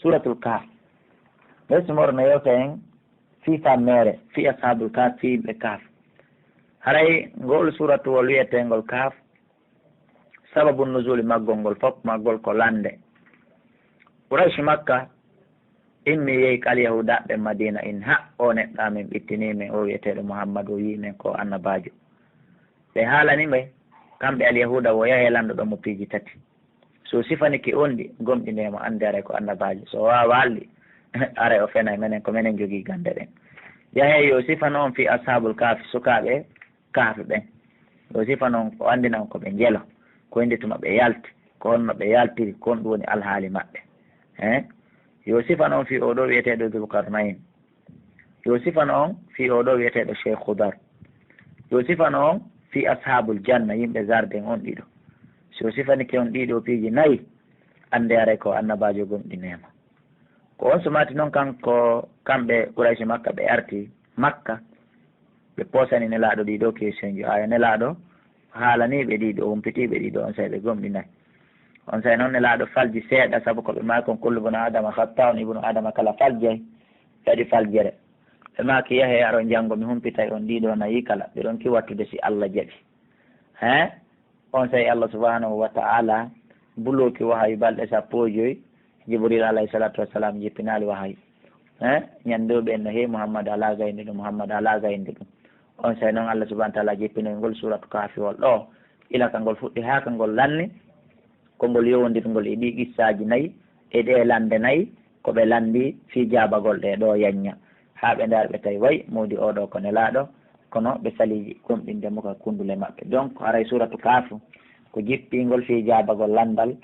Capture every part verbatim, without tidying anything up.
Suratul Kahf. Ɓe sumorno yewta en fii fammeere, fii Ashaabul Kahf, fii yimɓe Kahf. Haray ngol suuratuwol wi'eteengol Kahf, sababu nuzuuli maggol ngol fof, maggol ko lannde. Quraysh Makka immi yehi ka Alyahuudaaɓe Madiina, in ha o neɗɗo amin ɓittinii men, o wi'eteeɗo Muhammadu, o yi'i men ko annabaajo. Ɓe haalani ɓe, kamɓe Alyahuuda, wo yahee lanndo ɗon mo piiji tati. So sifanike on ɗi, gomɗinee mo, annde haray ko annabaajo. So o waawaali ɗi, haray o fenay, menen ko menen jogii gannde ɗen. Yahee yo sifano on fii Ashaabul Kahfi, sukaaɓe Kahfi ɓen. Yo sifano on, o anndina on ko ɓe njelo, ko inde tuma ɓe yalti, ko honno ɓe yaltiri, ko honɗum woni alhaali maɓɓe. Hein? Yo sifano on fii oo ɗoo wi'eteeɗo Dul Qarnayn. Yo sifano on fii oo ɗoo wi'eteeɗo Cheikh Khudar. Yo sifano on fii Ashaabul Janna, yimɓe jardin on ɗiɗo. Si o sifanike on ɗii ɗoo piiji nayi, anndee haray ko annabaajo, gomɗinee mo. Ko on sumaati non kanko, kamɓe Quraysh Makka, ɓe arti Makka, ɓe poosani Nelaaɗo ɗii ɗoo question ji. Ayo, Nelaaɗo haalanii ɓe ɗii ɗoo, humpitii ɓe ɗii ɗoo, onsay ɓe gomɗinay. Onsay non Nelaaɗo falji seeɗa, sabu ko ɓe maaki kon, kullu bnu Aadama khattaa'un, ibnu Aadama kala faljay, waɗi faljere. Ɓe maaki, yahee aron janngo, mi humpitay on ɗii ɗoo nayi kala, ɓe ronki wattude si Alla jaɓi. Hee? Onsay Alla subhanahu wa ta'ala bulooki wahayu balɗe sappo e joy, Jibril alayhi salatu wassalam jippinaali wahayu. Hee? Ñande o ɓe no, hey Muhammad, alaa gaynde ɗum, Muhammad, alaa gaynde ɗum. Onsay non Alla subhanahu wa ta'ala jippinoy ngol suuratu Kahfiwol ɗoo, ila ka ngol fuɗɗi haa ka ngol lanni, ko ngol yowondirngol e ɗii qissaaji nayi, e ɗee lannde nayi, ko ɓe lanndi fii jaabagol ɗee ɗoo yanña. Haa ɓe ndaari ɓe tawi way moodi oo ɗoo ko Nelaaɗo, kono ɓe salii gomɗinde mo ka kunndule maɓɓe. Donc, haray suuratu Kahfi ko jippingol fii jaabagol lanndal,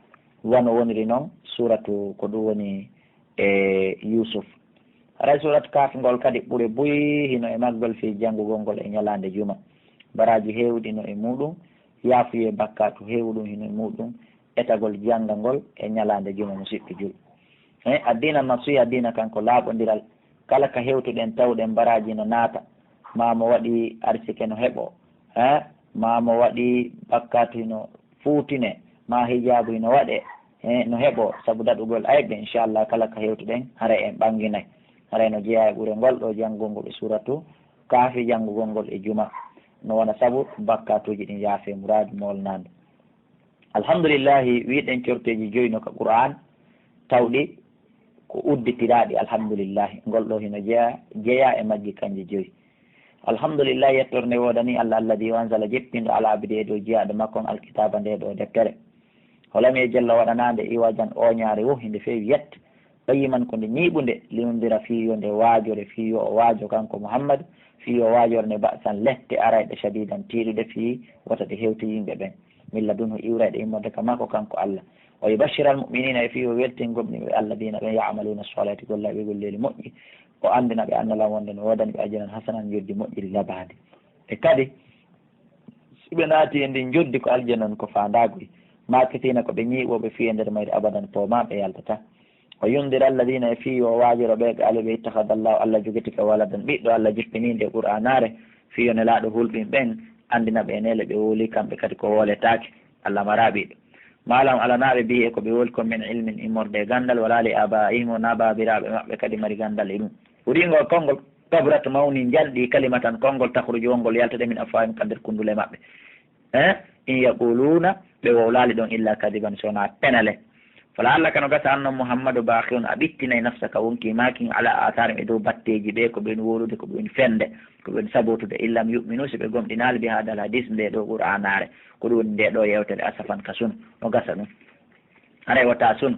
wano woniri non suuratu, ko ɗum woni, e, Yuusuf. Haray suuratu Kahfi ngol kadi ɓure buy hino e maggol fii janngugol ngol e ñalaande juma. Baraaji heewɗi no e muuɗum, yaafuyee bakkaatu heewɗum hino e muuɗum, etagol jannga ngol e ñalaande juma, musiɓɓe julɓe. He, addiina nasiha, diina kanko laaɓondiral. Kala ka hewtuɗen tawɗen baraaji no naata, maa mo waɗi arsike no heɓoo, he, maa mo waɗi bakkaatu hino fuutine, maa hijaabu hino waɗe, he, no heɓoo sabu daɗugol ayɓe. Inchallah, kala ka hewtuɗen, haray en ɓannginay. Haray no jeyaa e ɓure ngol ɗoo janngugol e suuratu Kahfi, janngugol ngol e juma. No wona sabu bakkaatuuji ɗin yaafee, muraadu moolanaande. Alhamdulillahi, wiɗen corteeji joy no ka Qur'an, tawɗi ko udditiraaɗi alhamdulillahi. Ngol ɗoo hino jeyaa, jeyaa e majji kanji joy. Alhamdulillahi, yettoore nde woodani Alla, alladhi, o anzala, jippinɗo, ala abdihi, e dow jiyaaɗo makko on, alkitaaba, nde ɗoo deftere. Walam yaj'al, o waɗanaande, iwajan, ooñaare wo, hinde feewi yet, qayyiman, ko nde ñiiɓunde, liyundira, fii yo nde waajore, fii yo o waajo kanko Muhammad, fii yo waajore nde ba'san, lette arayɗe, shadidan, tiiɗuɗe, fii wota ɗe hewto yimɓe ɓen, min ladunhu, iwrayɗe immorde ka makko kanko Alla. Wa yubashshira al-mu'minina, e fii o weltin gomɗinɓe, alladina ɓen ya'maluna salihati, gollay ɓe golleeli moƴƴi, o anndina ɓe anna lan wonde no woodani ɓe aljanan hasanan, njoddi moƴƴiri labaandi. E kadi, si ɓe naati e ndin njoddi, ko aljanan ko faandaaguy, makisina, ko ɓe ñiiɓooɓe fii e nder mayri abadan, poomaa ɓe yaltataa. O yundira alladina, e fii yo waajoro ɓe, ɓe ali ɓe, ittakhadallahu, Alla jogiti ka waladan, ɓiɗɗo, Alla jippini nde Qur'aanaare, fii yo Nelaaɗo hulɓin ɓen, anndina ɓe e neele ɓe wowli, kamɓe kadi ko wooletaake. Alla maraa ɓiɗɗo. Ma lahum, alanaa ɓe, bihi, e ko ɓe wowli kon, min ilmin, immorde e ganndal, wala li abaihim, wonaa baabiraaɓe maɓɓe kadi mari ganndal e ɗum. Ɓuringol konngol, kaburat, mawni, njalɗi, kalimatan, konngol, takhruju, wongol yaltude, min afwahim, ka nder kunndule maɓɓe. Eh? In yaquluna, ɓe wowlaali ɗon, illa kadiban, so wonaa penale. Fala allaka, no gasa an non Muhammadu, baakhiyun, a ɓittinay, nafsaka, wonki maakin, ala atharim, e dow batteeji ɓe, ko ɓen wowlude, ko ɓen fende, ko ɓen sabotude, in lam yu'minu, si ɓe gomɗinaali, bi hadal hadis, nde ɗoo Qur'aanaare, ko ɗum woni nde ɗoo yewtere, asafan, ka sunu, no gasa ɗum. Haray wata sunu.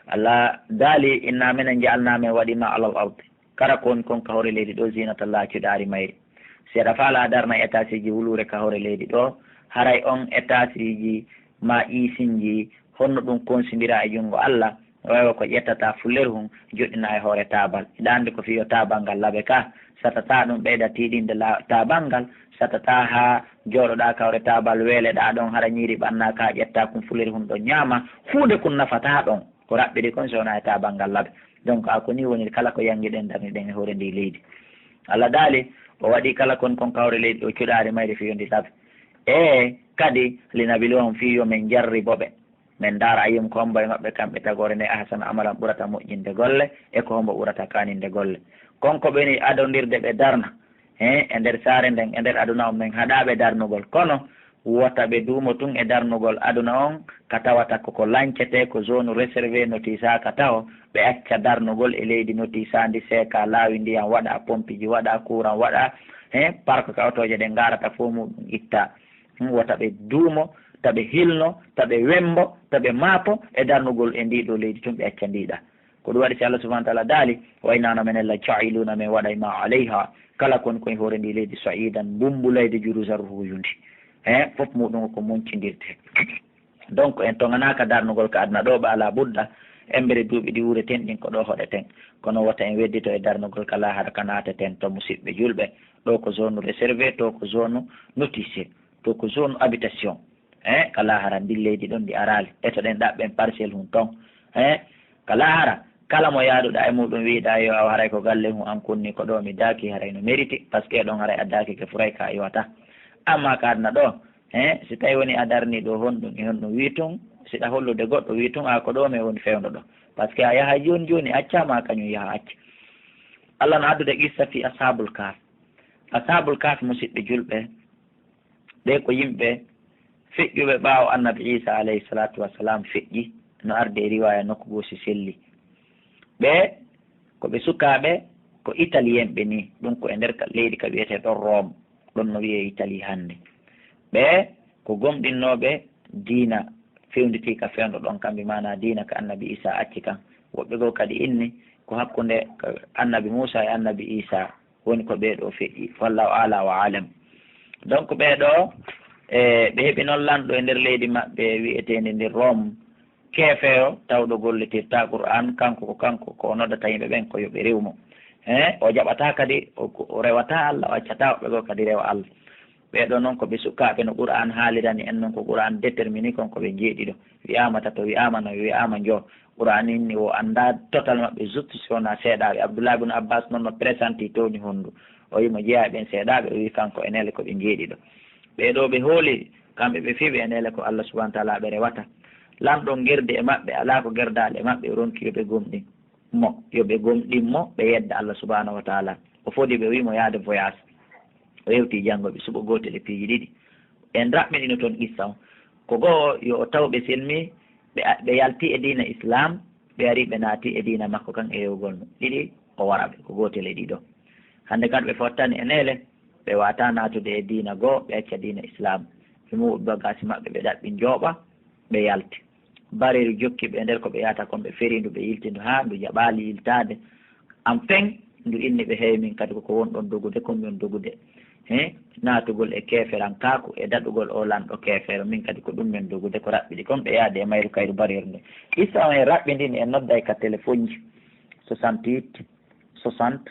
Alla daali, inna minen ja'alna, men waɗi ma alal ardi, kala ko woni kon ka hoore leydi ɗoo, zinatan laha, cuɗaari mayri. Si aɗa faalaa darna etaasiji wuluure ka hoore leydi ɗoo, haray on etaasiji maa iisinji, honno ɗum konsindiraa e junngo Alla? Waywa ko ƴettataa fullerhun, joɗɗinaa e hoore taabal. Hiɗa anndi ko fii yo taabal ngal laɓe ka, satataa ɗum ɓeyda tiiɗinde la-, taabal ngal, satataa haa jooɗoɗaa ka hoore taabal, weeleɗaa ɗon, hara ñiiri ɓannaaka, haa ƴettaa kun fullerhun ɗon ñaama, huunde kun nafataa ɗon. Ko raɓɓiɗi kon so wonaa e taabal ngal laɓe. Donc, a ko nii woniri kala ko yanngiɗen, darniɗen e hoore ndii leydi. Alla daali, o waɗi kala kon kon ka hoore leydi ɗoo cuɗaari mayri fii yo ndi laɓe. E kadi, linabluwahum, fii yo men jarribo ɓe. Min ndaara ayyuhum ko hombo e maɓɓe kamɓe tagoore nde ahsanu amalan ɓurata moƴƴinde golle, e ko hombo ɓurata kaaninde golle. Kon ko ɓe ni adondirde ɓe darna, he, e nder saare nden, e nder aduna on, min haɗaaɓe darnugol. Kono wota ɓe duumo tun e darnugol aduna on, ka tawata koko lancete, ko zone réservé, notisaaka taho, ɓe acca darnugol e leydi notisaandi, seeka laawi, ndiyan waɗa, pompiji waɗa, courant waɗa, he, parc ka otooje ɗen ngarata fof muɗum itta. Hmm, wota ɓe duumo, ta ɓe hilno, ta ɓe wembo, ta ɓe maapo e darnugol e ndii ɗoo leydi tun, ɓe acca ndii ɗaa. Ko ɗum waɗi si Allah subhanahu wa ta'ala daali, "Wa inna minen la ja'iluna, min waɗay ma alayha, kala kon koye hoore ndii leydi, sa'idan, mbumbulayde, juruzan, ruhuyundi." He, fof muɗum ko moncindirde. Donc, en toŋanaaka darnugol ka aduna ɗoo, ba ala budda, embere duuɓi ɗi wuureten ɗin ko ɗoo hoɗeten. Kono wota en weddito e darnugol ka laahara ka naateten to, musiɓɓe julɓe. Ɗoo ko zone réservé, to ko zone notice, to ko zone habitation. Eh, ka laahara ndin leydi ɗon ndi araali. Eto ɗen ɗaɓɓen parcelle hun ton. Eh, ka laahara, kala mo yaaduɗaa e muɗum wiiɗaa yo aw haray ko galle hun an kunni ko ɗoo mi daaki haray no mérite, parce que ɗon haray a daaki ke furay ka a iwata. Amma ka aduna ɗoo, eh, si tawi woni a darni ɗoo honɗum e honɗum wii tun, si ɗa hollude goɗɗo wii tun a ko ɗoo men woni fewndo ɗoo. Parce que a yahay jooni jooni acca ma kañum yaha acca. Allah no addude qissa fi Ashabul Kahf. Ashabul Kahf, musiɓɓe julɓe, ɓe ko yimɓe feƴƴuɓe ɓaawo Annabi Iisa alayhi salaatu wa salaam feƴƴi, no ardi e riwaaya nokku goo si selli. Ɓe ko ɓe sukaaɓe, ko Italien ɓe nii, ɗum ko e nder ka, leydi ka wiyetee ɗon Rome, ɗon no wiyee Italie hannde. Ɓe ko gomɗinnooɓe diina fewnditiika fewndo ɗon, kamɓe maanaa diina ka Annabi Iisa acci kan. Woɓɓe goo kadi inni ko hakkunde ka Annabi Muusa e Annabi Iisa woni ko ɓee ɗoo feƴƴi. Wallahu a'la wa a'lam. Donc ɓee ɗoo, e, ɓe heɓi noon lanɗo e nder leydi maɓɓe wi'eteendi ndi Rome, keefeero tawɗo gollitirtaa Qur'aan, kanko ko kanko ko o noddata yimɓe ɓen ko yo ɓe rewu mo. He, o jaɓataa kadi, o, o rewataa Allah, o accataa woɓɓe goo kadi rewa Allah. Ɓee ɗoo noon ko ɓe sukaaɓe no Qur'aan haalirani en noon, ko Qur'aan détermini kon ko ɓe njeeɗiɗo. Wi'aama tato, wi'aama nayo, wi'aama njoyo. Qur'aan inni o anndaa total maɓɓe, juste si wonaa seeɗaaɓe. Abdullah ibn Abbas noon no presenti towni honndu. O wi'i mo jeyaa e ɓen seeɗaaɓe, o wi'i kanko e neele ko ɓe njeeɗiɗo. Ɓee ɗoo ɓe hooli, kamɓe ɓe fii ɓe e neele ko Allah subhanahu wa ta'ala ɓe rewata. Lanɗo gerdi e maɓɓe, alaa ko gerdaali e maɓɓe, o ronki yo ɓe gomɗin mo, yo ɓe gomɗin mo, ɓe yedda Allah subhanahu wa ta'ala. O fodi ɓe, o wi'i mo yaade voyage. O hewti janngo ɓe suɓo gootel e piiji ɗiɗi. En raɓɓiɗino toon qissa on. Ko goo yo o taw ɓe selmi, ɓe a-, ɓe yalti e diina Islam, ɓe ari ɓe naati e diina makko kan e rewugol mo. Ɗiɗi o wara ɓe, ko gootel e ɗiɗo. Hannde kan ɓe fottani e neele, ɓe waawataa naatude e diina goo, ɓe acca diina Islam. Ɓe muɓɓi bagaasi maɓɓe, ɓe ɗaɓɓi njooɓa, ɓe yalti. Bareeru jokki ɓe e nder ko ɓe yahata kon, ɓe feri ndu, ɓe yilti ndu haa ndu jaɓaali yiltaade. Enfin, ndu inni ɓe, hey, min kadi koko wonɗon dogude kon, min dogude. He, naatugol e keeferankaaku e daɗugol oo lanɗo keefeero, min kadi ko ɗum min dogude, ko raɓɓiɗi kon, ɓe yaadi e mayru kayru bareeru nde. Qissa on en raɓɓindini, en nodday ka téléphone ji soixante-huit soixante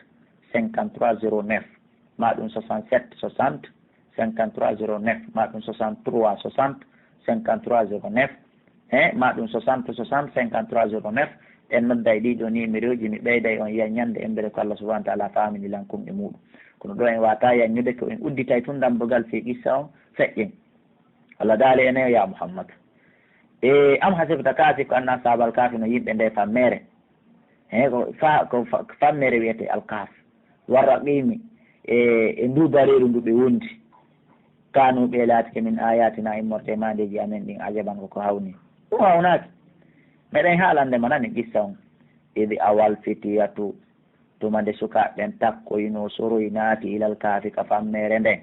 cinquante-trois zéro neuf, maa ɗum soixante-sept soixante cinquante-trois zéro neuf, maa ɗum soixante-trois soixante cinquante-trois zéro neuf, he, maa ɗum soixante soixante cinquante-trois zéro neuf. En nodday ɗii ɗoo numéro ji, mi ɓeyday on yiya ñande embere ko Allah subhanahu wa ta'ala faamini lan kon e muɗum. Kono ɗoo en waawataa yaññude, ko en udditay tun dambugal fii qissa on, feƴƴen. Allah daali en, ya Muhammad, e, am hasibta, kaa sikku anna ashabal kahfi no yimɓe nde fammeere. He, ko fa-, ko fa-, fammeere wiyetee Al Kahf. Warraqimi, e, e ndu bareeru ndu ɓe wondi. Kanu, ɓe laatike, min ayatina, immorde e maandeeji amen ɗin, ajaban, ko ko hawni. Ɗum hawnaaki. Meɗen haalande ma nani qissa on. Idi awal fitiyatu, tuma nde sukaaɓe ɓen takkoyinoo, soroyi, naati, ilal kahfi, ka fammeere nden.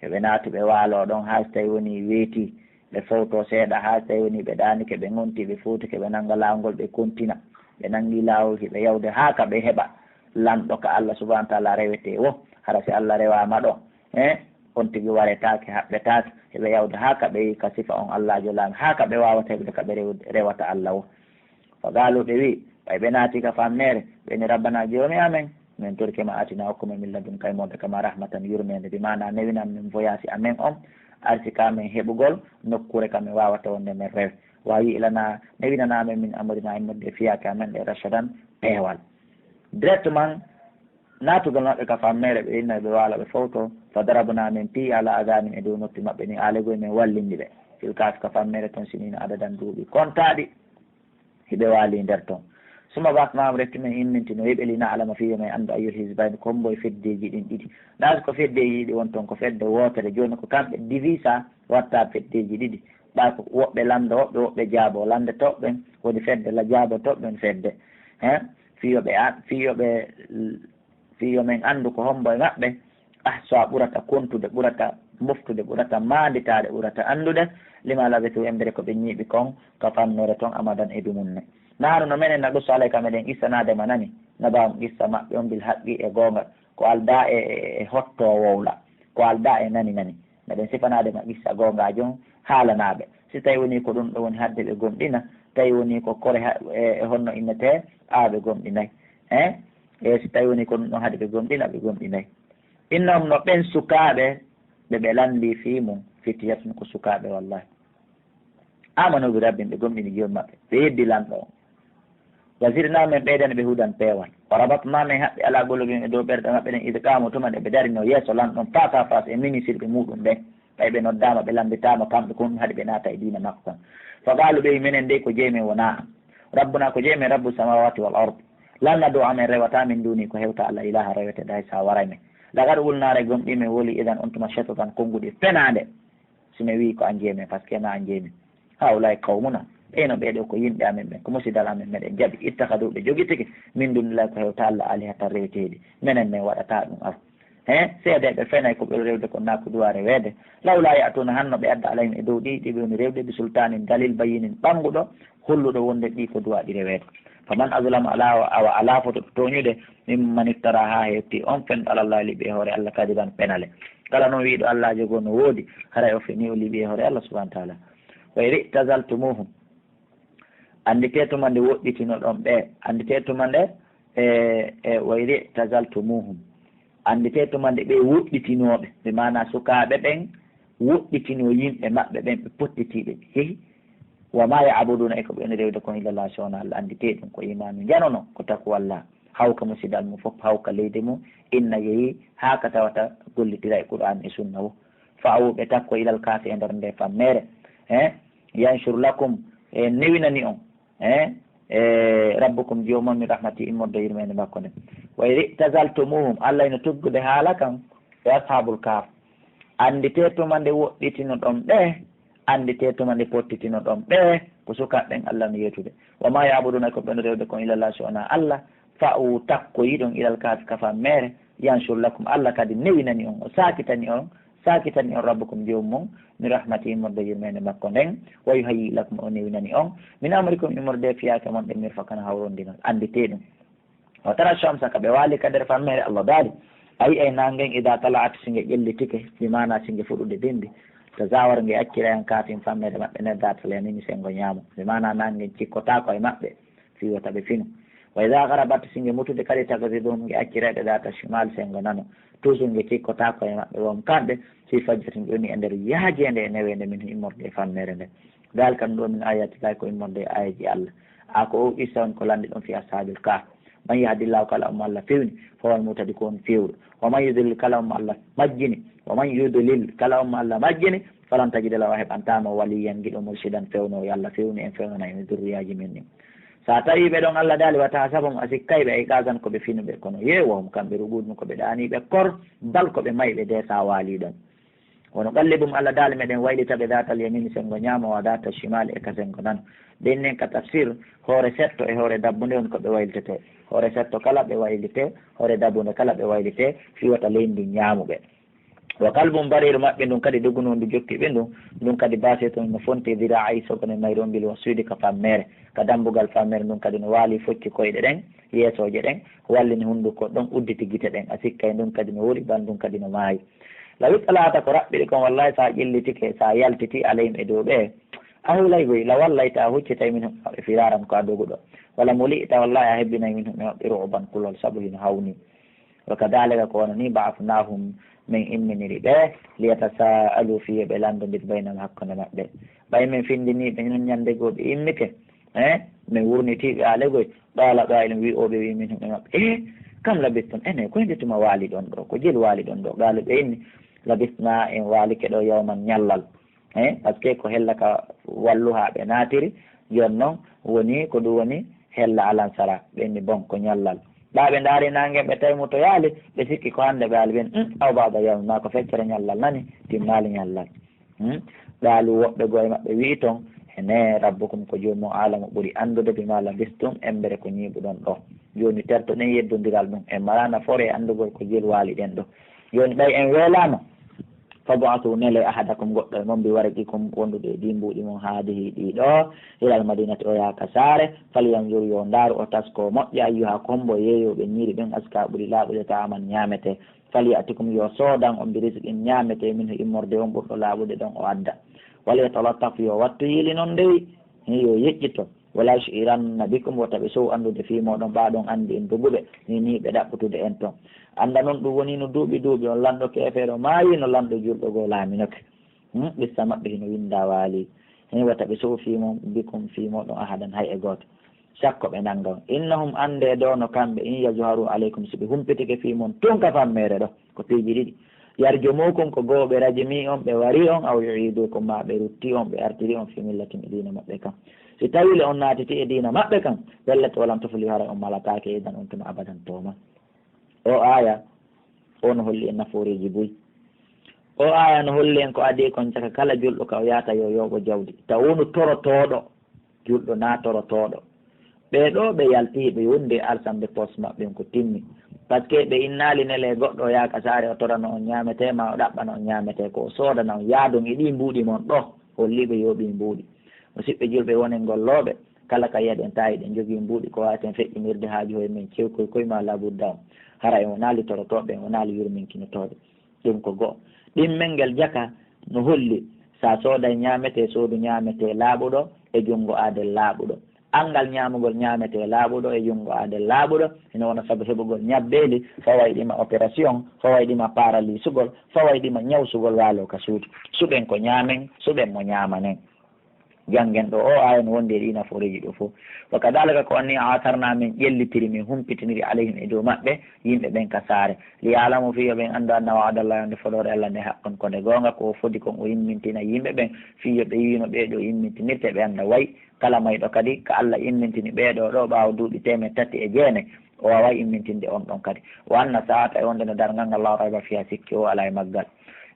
Yo ɓe naatu, ɓe waaloo ɗon, haa si tawi wonii weetii, ɓe fowtoo seeɗa, haa si tawi wonii ɓe ɗaanike, ɓe ŋontii, ɓe fowtike, ɓe nannga laawol, ɓe kontina. Ɓe nanngi laawol, hiɓe yawde haa ka ɓe heɓa lanɗo ka Allah subhanahu wa ta'ala rewetee woo. Hara si Allah rewaama ɗon, he, on tigi waretaake, haɓɓetaake. Hiɓe yawde haa ka ɓe yi ka sifa on Allaajo Laami, haa ka ɓe waawata heɓude ka ɓe rew-, rewata Allah woo. Fa qaalu, ɓe wi'i, ɓay ɓe naati ka fammeere, ɓe ni, "Rabbana, Joomi amen, min torike ma, aatina, hokku men, min ladunka, immorde ka maa, rahmatan, yurmeende, bi maana newinan min voyage amen on, arsika men heɓugol nokkuure ka min waawata wonde men rewe. Wa hayyi' lana, newinana men, min amrina, immorde e fiyaake amen ɗe, rashadan, peewal." Directement, naatugol maɓɓe ka fammeere, ɓe inna ɓe waala, ɓe fowto. Fa darabna, min piyi, ala adanihim, e dow noppi maɓɓe ni, alegol men wallindi ɓe. Fil Kahfi, ka fammere ton, siniina, adadan, duuɓi kontaaɗi. Hiɓe waali nder ton. Summa ba'asnaahum, refti men immintino hiɓe, lina'lama, fii yo men anndu, ayyal hizbayni, ko hombo e feddeeji ɗin ɗiɗi. Naa si ko feddeeji ɗiɗi won ton, ko fedde wootere. Jooni ko kamɓe divisa watta feddeeji ɗiɗi. Ɓay ko woɓɓe lanndo woɓɓe, woɓɓe jaabo lanndotooɓe ɓen, woni fedde la jaabotooɓe ɓen fedde. He? Fii yo ɓe an-, fii yo ɓe, fii yo men anndu ko hombo e maɓɓe ahsaa ɓurata kontude, ɓurata moftude, ɓurata maanditaade, ɓurata anndude, lima labisuu, embere ko ɓe ñiiɓi kon, ka fammere ton, amadan, e dumunne. Nahnu, no menen, naqussu alayka, meɗen qissanaade ma nani, naba'ahum, qissa maɓɓe on, bil haqqi, e goonga, ko aldaa e, e, e hottoo wowla, ko aldaa e nani nani. Meɗen sifanaade ma qissa goongaajo on, haalanaa ɓe. Si tawi wonii ko ɗun ɗon woni haɗde ɓe gomɗina, tawi wonii ko kore ha-, e, e honno innetee, awa ɓe gomɗinay. He? E si tawi wonii ko ɗun ɗon haɗi ɓe gomɗina, ɓe gomɗinay. Innahum, no ɓen sukaaɓe ɓe ɓe lanndii fii mun, fityatun, ko sukaaɓe, wallaahi. Aamanuu bi rabbihim, ɓe gomɗini Joomi maɓɓe, ɓe yeddi Lanɗo on. Wa zidnaahum, men ɓeydani ɓe hudan, peewal. Wa rabatnaa, men haɓɓi, alaa quluubihim, e dow ɓerɗe maɓɓe ɗen, idh qaamuu, tuma nde ɓe darinoo yeeso Lanɗo on, face à face, e minisirɓe muuɗum ɓen. Ɓay ɓe noddaama, ɓe lammbitaama, kamɓe ko honɗum haɗi ɓe naata e diina makko kan. Fa qaaluu, ɓe wi'i, menen dey ko jey men wonaa an. Rabbunaa, ko jey men, Rabbu samaawaati wal ard. Lan nad'uwa, men rewataa, min duunihi, ko hewtaa Alla, ilaahan, reweteeɗo, hay si a waray men. Laqad qulnaa, haray gomɗii men wolii, idhan, on tuma, shatatan, konnguɗi fenaande. Si men wi'i ko an jey men, parce que na an jey men. Haa'ulaa'i qawmunaa, ɓee no ɓee ɗoo ko yimɓe amen ɓen, ko musidal amen, meɗen jaɓi, ittakhadhuu, ɓe jogitike, min duunillaahi, ko hewtaa Alla, aalihatan, reweteeɗi, menen men waɗataa ɗum, awa. He, seedeeɓe fenay ko ɓe rewde kon, naa ko duwaa reweede. Lawlaa ya'tuuna, hanno ɓe adda, alayhim, e dow ɗi, ɗi ɓe woni rewde, bi sultaanin, dalil, bayyinin, ɓannguɗo, holluɗo wonde ɗi ko duwaaɗi reweede. Faman azlamu, alaa, awa alaa fotooɗo tooñude, mimman iftaraa, haa hewti on fenɗo, alallaahi, liɓi e hoore Alla, kadiban, penale. Kala non wi'uɗo Allaajo goo no woodi, haray o fenii, o liɓi e hoore Alla subhaanahu wa ta'aalaa. Wa idh i'tazaltumuuhum. Annditee tuma nde woɗɗitinoɗon ɓe, annditee tuma nde, e, e, wa idh i'tazaltumuuhum. Annditee tuma nde ɓe woɗɗitinoo ɓe, bi maanaa sukaaɓe ɓen woɗɗitinoo yimɓe maɓɓe ɓen, ɓe pottitii ɓe, yehi. Wa maa ya'buduuna, e ko ɓe woni rewde kon, illa Laahu, si wonaa Alla, annditee ɗum ko iimaanu janono, ko taqwallaahu. Hawka musidal mum fof, hawka leydi mum, inna yehi, haa ka tawata gollitiray Qur'aan e Sunna wo. Fa'awu, ɓe takko, ilal kahfi, e nder nde fammere. He? Yanshur lakum, e newinani on. He? E, rabbukum, Joomi mon, min rahmatihi, immorde yurmeende makko nden. Wa idh i'tazaltumuhum, Alla ina tuggude haala kan e Ashaabul Kahf. Annditee tuma nde woɗɗitinoɗon ɓe, annditee tuma nde pottitinoɗon ɓe, ko sukaaɓe ɓen Alla no yeetude. Wa maa ya'buduuna, ko ɓe no rewde kon, illa Laahu, si wonaa Alla, fa'u, takkoyiɗon, ilal kahfi, ka fammere, yanshur lakum, Alla kadi newinani on, o saakitani on, saakitani on, rabbukum, Joomi mon, min rahmatihi, immorde yurmeende makko nden, wa yuhayyi lakum, o newinani on, min amrikum, immorde fiyaake mon ɗen, mirfaqan, hawrondinal, annditee ɗum. Wa tara shamsa, ka ɓe waali ka nder fammere, Alla daali, a yi'ay naange ngen, idaa tala'at, si nge ƴellitike, bi maanaa si nge fuɗude bimbi, tazawara, nge acciray an kahfihim, fammere maɓɓe nden, zaatal yamiini, senngo ñaamo, bi maanaa naange ngen cikkotaako e maɓɓe, fii wota ɓe finu. Wa idaa garabat, si nge mutude kadi, taqriduhum, nge acciray ɓe, zaata shimaal, senngo nano, toujours nge cikkotaako e maɓɓe, wa hum, kamɓe, fii fajwatin, ɓe woni e nder yaajeende e neweende, minhu, immorde e fammere nden. Daalika, ɗum ɗoo, min aayaatillaahi, ko immorde e aayeeji Alla. A ko o qissa woni ko lanndi ɗon fii ashaabil kahf. Man yahdillaahu, kala on mo Alla fewni, fahuwal muhtadi, ko on feewɗo. Wa man yudlil, kala on mo Alla majjini. Wa man yudlil, kala on mo Alla majjini, falan tajida lahu, a heɓantaa mo, waliyyan, giɗo, murshidan, fewnoowo. Yo Alla fewnu en, fewnana en durriyaaji men ɗin. So a tawii ɓe ɗon, Alla daali, wa tahsabuhum, a sikkay ɓe, ayqazan, ko ɓe finuɓe, kono yee, wa hum, kamɓe, ruquudun, ko ɓe ɗaaniiɓe kor, bal, ko ɓe mayɓe de, so a waalii ɗon. Wa nuqallibum, Alla daali, meɗen waylita ɓe, zaatal yamiini, senngo ñaamo, wa zaata shimaali, e ka senngo nano. Ɓen nen ka tafsir, hoore setto e hoore dabbunde woni ko ɓe waylitete. Hoore setto kala ɓe waylite, hoore dabbunde kala ɓe waylite, fii wota leydi ndin ñaamu ɓe. Wa kalbun bariiru maɓɓe ndun kadi dogunoo ndu jokki ɓe ndun, ndun kadi baasitun no fonti ziraa'ayhi sogone mayru on bil wasuudi ka fammere, ka dambugal fammere, ndun kadi no waali focci koyɗe ɗen, yeesooje ɗen, wallini hunduko ɗon, udditi gite ɗen, a sikkay ndun kadi no wuli, bal ndun kadi no maayi. Law ittala'ta, ko raɓɓiɗi kon, wallaahi, so a ƴellitike, so a yaltiti, alayhim, e dow ɓe, a hulay goy, la wallayta, a huccitay, minhum, e maɓɓe, firaaran, ko a doguɗo. Wala muli'ta, wallaahi, a hebbinay, minhum, e maɓɓe, ru'ban, kulol, sabu hino hawni. Wa kadaalika, ko wano nii, ba'asnaahum, men imminiri ɓe, liyatasaa'aluu, fii yo ɓe lanndondir, baynahum, hakkunde maɓɓe. Ɓay men findinii ɓe non ñannde goo ɓe immike, eh, men wurnitii ɓe aalegoy, qaala qaa'ilun, wi'ooɓe wi'i, minhum, e maɓɓe, eh, kam labistum, enen, ko hende tuma waaliɗon ɗoo, ko jelu waaliɗon ɗoo? Qaaluu, ɓe inni, labisnaa, en waalike ɗoo, yawman, ñallal. He, parce que ko hella ka wallu haa ɓe naatiri, jooni noon woni ko ɗum woni hella alansara, ɓe inni bon ko ñallal. Ɓaa ɓe ndaari naange ɓe tawi mo to yaali, ɓe sikki ko hannde ɓe yaali, ɓe inni, "Hmm, aw baada yawm, maa ko feccere ñallal nani, timmaali ñallal." Hmm? Qaalu woɓɓe goo e maɓɓe wi'i toon, "Ene rabbukum ko joomum aalamu ɓuri anndude bimaa labistum embere ko ñiiɓuɗon ɗo." Jooni tertoɗen yeddondiral ɗum, en maraana fore e anndugol ko jil waali ɗen ɗo. Jooni ɓay en weelaama, "Fab'asu nele ahadakum goɗɗo e mon bi waraqikum wondude e ɗii mbuuɗi mon haadihi ɗii ɗo, ilal madinati o yaaka saare, falyanzur yo ndaaru o tasko moƴƴa ayyuha ko hombo yeeyooɓe ñiiri ɓen aska ɓuri laaɓude ta'aman ñaamete." "Falyatikum yo soodan on bi rizqin ñaamete minhu immorde on ɓurɗo laaɓude ɗon o adda. Wal yatalattaf yo wattu yiili non dey, yo yeƴƴito. Wala yushiranna bikum wota ɓe sow anndude fii mooɗon ɓaa ɗon anndi en doguɓe, ni ni ɓe ɗaɓɓutude en ton." Annda non ɗum woni no duuɓi duuɓi on lanɗo keefeero maayi no lanɗo julɗo goo laaminoke. Hmm, qissa maɓɓe hino winndaa waali. Hino wata ɓe sow fii mon bikum fii mooɗon ahadan hay e gooto. Sakko ɓe nannga on. "Innahum annde ɗoo no kamɓe in yazharu alaykum si ɓe humpitike fii mon tun ka fammeere ɗo." Ko piiji ɗiɗi. "Yarjumukum ko goo ɓe rajimi on ɓe wari on aw yu'idukum maa ɓe rutti on ɓe artiri on fii millatin e diina maɓɓe kan." Si tawii le on naatiti e diina maɓɓe kan, pellet walan tuflihu haray on malataake idan on tuma abadan tooma. O aaya, o no holli en nafooreeji buy. O aaya no holli en ko adii kon caka kala julɗo ka o yaata yo yooɓo jawdi. Taw wonu torotooɗo, julɗo naa torotooɗo. Ɓee ɗoo ɓe yalti ɓe wondi e alsande pos maɓɓe ko timmi. Parce que ɓe innaali nele goɗɗo o yaaka saare o torano on ñaametee ma o ɗaɓɓana on ñaametee ko o soodana on yaadon e ɗii mbuuɗi mon ɗo holli ɓe yooɓii mbuuɗi. Musiɓɓe julɓe wonen gollooɓe, kala ka yiyaɗen tawi ɗen jogii mbuuɗi ko waawaten feƴƴinirde haaju hoye men cewkoy koy ma labudda on. Hara en wonaali torotooɓe, en wonaali yurminkinotooɓe. Ɗum ko go'o. Ɗimmel ngel jaka no holli, sa sooday ñaametee, soodu ñaametee laaɓuɗo e junngo aadel laaɓuɗo. Anngal ñaamugol ñaametee laaɓuɗo e junngo aadel laaɓuɗo, hino wona sabu heɓugol ñabbeeli, fawayɗi ma opération, fawayɗi ma paralysugol, fawayɗi ma ñawsugol waaloo ka suudu. Suɓen ko ñaamen, suɓen mo ñaamanen. Janngen ɗo o aaya no wondi e ɗii nafooreeji ɗo fof. Wa kadalika ko anni atarna min ƴellitiri, min humpitiniri alayhim e dow maɓɓe, yimɓe ɓen ka saare. Li ya'lamu fii yo ɓen anndu anna wa'adallahi wonde fodoore Allah nde haqqun ko nde goonga, ko o fodi kon o yimmintina yimɓe ɓen, fii yo ɓe yiino ɓee ɗo yimmintinirte ɓe annda way. Kala mayɗo kadi ka Allah immintini ɓee ɗo ɗo ɓaawo duuɓi teemeɗɗe tati e jeenayi, o waaway immintinde on ɗon kadi. Wa anna saa'ata e wonde no darngal ngal laa rayba fiiha sikki o alaa e maggal.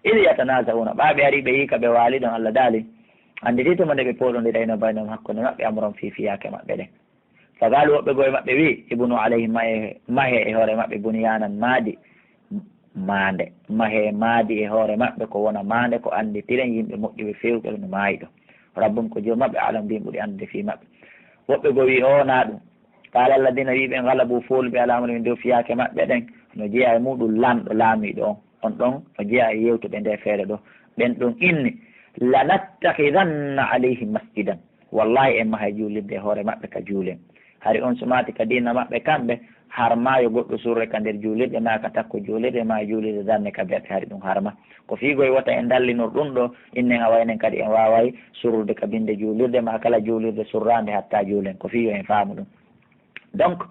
Idh yatanaza'una, ɓaa ɓe ari ɓe yii ka ɓe waali ɗon Allah daali. Annditi tuma nde ɓe pooɗondirayno baynahum hakkunde maɓɓe, amron fii fiyaake maɓɓe ɗen. Fa qaalu, woɓɓe goo e maɓɓe wi'i, ibnu alayhim, mahe, mahe e hoore maɓɓe, bunyaanan, maadi, maande. Mahe maadi e hoore maɓɓe, ko wona maande, ko annditiren yimɓe moƴƴuɓe feewɓe no maayi ɗo. Rabbum ko joom maɓɓe, a'lam bihim ɓuri anndude fii maɓɓe. Woɓɓe goo wi'i, o wonaa ɗum. Qaala alladina, wi'i ɓe, galabu, fooluɓe, ala amrihim, dow fiyaake maɓɓe ɗen, no jeyaa e muɗum lanɗo, laamiiɗo on. On ɗon no jeyaa e yewtuɓe nde feere ɗo. Ɓen ɗon inni, lanattakhidanna alayhim masjidan. Wallahi en mahay juulirde e hoore maɓɓe ka juulen. Hari on sumaati ka diina maɓɓe kamɓe, har ma yo goɗɗo surre ka nder juulirde ma ka takko juulirde ma juulirde darne ka berɗe hari ɗum har ma. Ko fii goy wota en dallinor ɗum ɗo, innen a waynen kadi en waaway surrude ka binde juulirde ma kala juulirde surraande hatta juulen. Ko fii yo en faamu ɗum. Donc,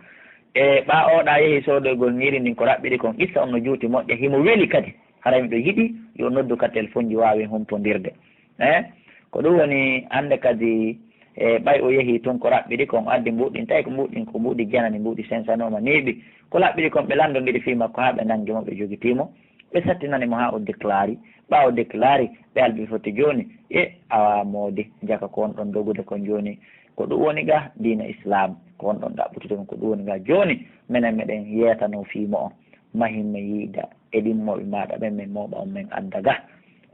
e ɓaa oɗa yehi soodoygol ñiiri ndin ko raɓɓiɗi kon, qissa on no juuti moƴƴa, himo weli kadi. Haray miɗo yiɗi yo noddu ka telefonji waawen humpondirde. Eh? Ko ɗum woni hannde kadi, e ɓay o yehi tun ko raɓɓiɗi kon, addi mbuuɗin, tawi ko mbuuɗin, ko mbuuɗi janani, mbuuɗi sensanooma neeɓi. Ko raɓɓiɗi kon ɓe lanndondiri fii makko haa ɓe nanngi mo, ɓe jogitii mo. Ɓe sattinani mo haa o déclari. Ɓaawo déclari, ɓe albi fotti jooni. E awa moodi, jaka ko on ɗon dogude kon jooni. Ko ɗum woni ga diina Islam. Ko on ɗon ɗaɓɓutude kon, ko ɗum woni ga jooni. Menen meɗen yeetano fii mo on. Mahimme yiida e ɗimmooɓe maaɗa ɓen, men mooɓa on, men adda ga.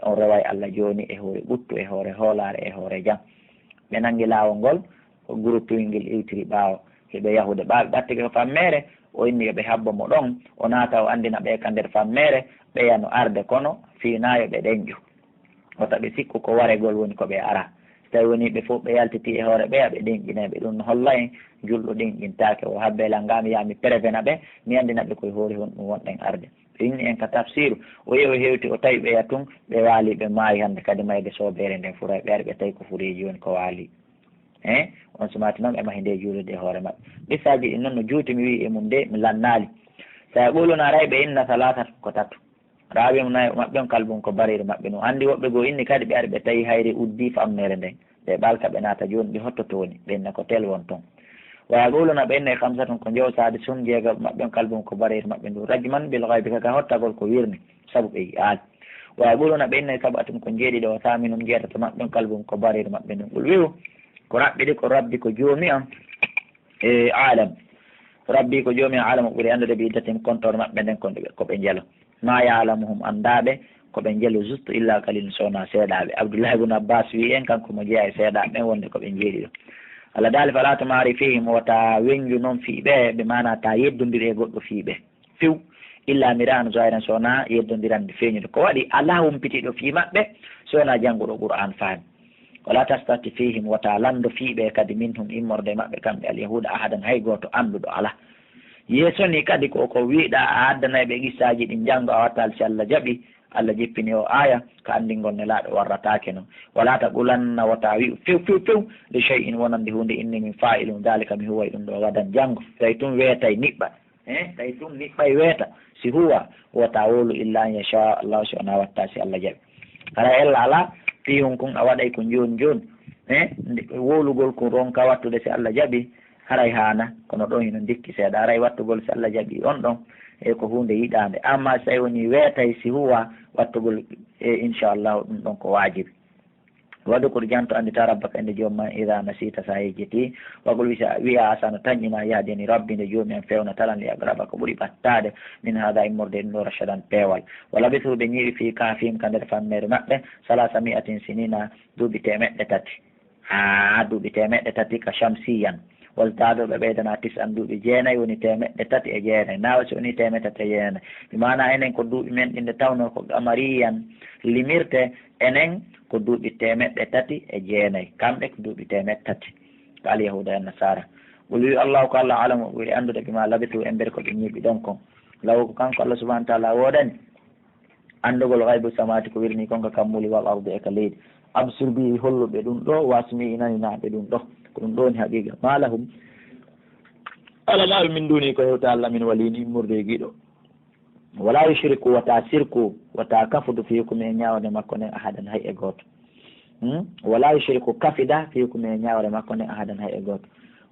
On reway Allah jooni e hoore ɓuttu, e hoore hoolaare, e hoore jam. Ɓe nangi laawol ngol, ko groupe ngel iwtiri ɓaawo. Hiɓe yahude ɓaaɓe ɓattike ko fammeere, o inni yo ɓe habbo mo ɗon, o naata o anndina ɓe ka nder fammeere, ɓeya no arde kono fii naa yo ɓe ɗenƴu. Wota ɓe sikku ko waregol woni ko ɓe ara. Si tawi woni ɓe fof ɓe yaltitii e hoore ɓeya, ɓe ɗenƴinay ɓe. Ɗum no holla en julɗo ɗenƴintaake. O habbe lan ngaa mi yaha mi prevena ɓe, mi anndina ɓe koye hoore honɗum wonɗen arde. Ɓe inni en ka tafsiru, o yehi o hewti, o tawi ɓeya tun, ɓe waali, ɓe maayi hannde kadi mayde soobeere nden furay, ɓe ari ɓe tawi ko fureeji woni ko waali. Eh, on sumaati noon ɓe mahi nde juulirde e hoore maɓɓe. Qissaaji ɗin noon no juuti, mi wi'i e mum nde mi lannaali. Sa yaquluna aray ɓe inna salaasata ko tatu. Rawi mo nayo maɓɓe on kalbun ko bareeru maɓɓe ndun. Anndi woɓɓe goo inni kadi ɓe ari ɓe tawi hayre uddi famneere nden. Ɓe ɓalka ɓe naata jooni ɓe hottoto woni. Ɓe inna ko tel won ton. Wa yaquluna ɓe inna khamsatun ko njowo sadisun jeegaɓo maɓɓe on kalbun ko bareeru maɓɓe ndun. Rajman bil ghaybi ka hottagol ko wirni. Sabu ɓe yi'aali. Wa yaquluna ɓe inna sab'atun ko njeeɗiɗo wa thaminun jeetato maɓɓe on kalbun ko bareeru maɓɓe ndun. Qul wi'u ko Rabbi de ko Rabbi ko Joomi am. E alam. Rabbi ko Joomi am alam o ɓuri anndude bi iddatihim kontoor maɓɓe nden ko ɓe, ko ɓe njelo. Ma ya'lamuhum anndaaɓe ko ɓe njelo juste illa qalilun so wonaa seeɗaaɓe. Abdullahi ibn Abbas wi'i en kanko mo jeyaa e seeɗaaɓe ɓen wonde ko ɓe njeeɗiɗo. Allah daali fala tumari fihim wota wenju non fii ɓe, ɓe maana ta yeddondiri e goɗɗo fii ɓe. Few. Illa mira'an zahiran so wonaa yeddondirande feeñude. Ko waɗi alaa humpitiiɗo fii maɓɓe so wonaa jannguɗo Qur'aan faami. Wala tastafti fihim wota lanndo fii ɓe kadi minhum immorde e maɓɓe kamɓe alyahuuda ahadan hay gooto annduɗo alaa. Yeeso ni kadi ko ko wi'ɗaa a addanay ɓe qissaaji ɗin janngo a wattaali si Allah jaɓi. Allah jippini o aaya ka anndingol nelaaɗo warrataake non. Wala taqulanna wota wi'u few few few li shay'in wonande huunde inni min fa'ilun dhalika mi huway ɗum ɗo gadan janngo. Tawi tun weetay niɓɓa. Eh, tawi tun niɓɓay weeta. Si huwa wota wowlu illa an yasha Allah si wonaa watta si Allah jaɓi. Hara ella alaa fii hun kun a waɗay ko jooni jooni. Eh, nde, wowlugol kun ronka wattude si Allah jaɓi. Haray haana, kono ɗon hino ndikki seeɗa. Haray wattugol si Allah jaɓi on ɗon, e ko huunde yiɗaande. Amma si tawi woni weetay si huwa wattugol, e inchallahu ɗum ɗon ko waajibi. Wadkur janto anndita rabbaka innde joom ma ida nasita sa yejjiti. Waqul wisa, wi'a asana tanƴina yahdini rabbi nde joomi am fewna talan li agraba ko ɓuri ɓattaade min hada immorde e ɗum ɗo rashadan peewal. Wa labisu ɓe ñiiɓi fi kahfihim ka nder fammeere maɓɓe salasa mi'atin sinina duuɓi teemeɗɗe tati. Haa duuɓi teemeɗɗe tati ka shamsiyan. Wasdado ɓe ɓeydana tis'an duuɓi jeenay woni teemeɗɗe tati e jeenay. Nawa si woni teemeɗɗe tati e jeenay. Bi maana enen ko duuɓi men ɗin nde tawno ko qamariyan limirte enen ko duuɓi teemeɗɗe tati e jeenay. Kamɓe ko duuɓi teemeɗɗe tati. Ko alyahuda e nasara. Qul wi Allahu ko Allah alamu o ɓuri anndude bima labitu e nder ko ɓe ñiiɓi ɗon kon. Law ko kanko Allah subhanahu wa ta'ala woodani. Anndugol gaybu samaati ko wirnii kon ka kammuuli wal ardi e ka leydi. Absir bi hollu ɓe ɗum ɗo, wasmi inani na ɓe ɗum ɗo. Ko ɗum ɗo woni haqiqa. Ma lahum. Ala laawi min duni ko hewta Allah min wali ni immorde e giɗo. Wala yushriku wata sirku, wata kafudu fi hukmi e ñaawde makko nden ahadan hay e gooto. Hmm? Wala yushriku kafida fi hukmi e ñaawde makko nden ahadan hay e gooto.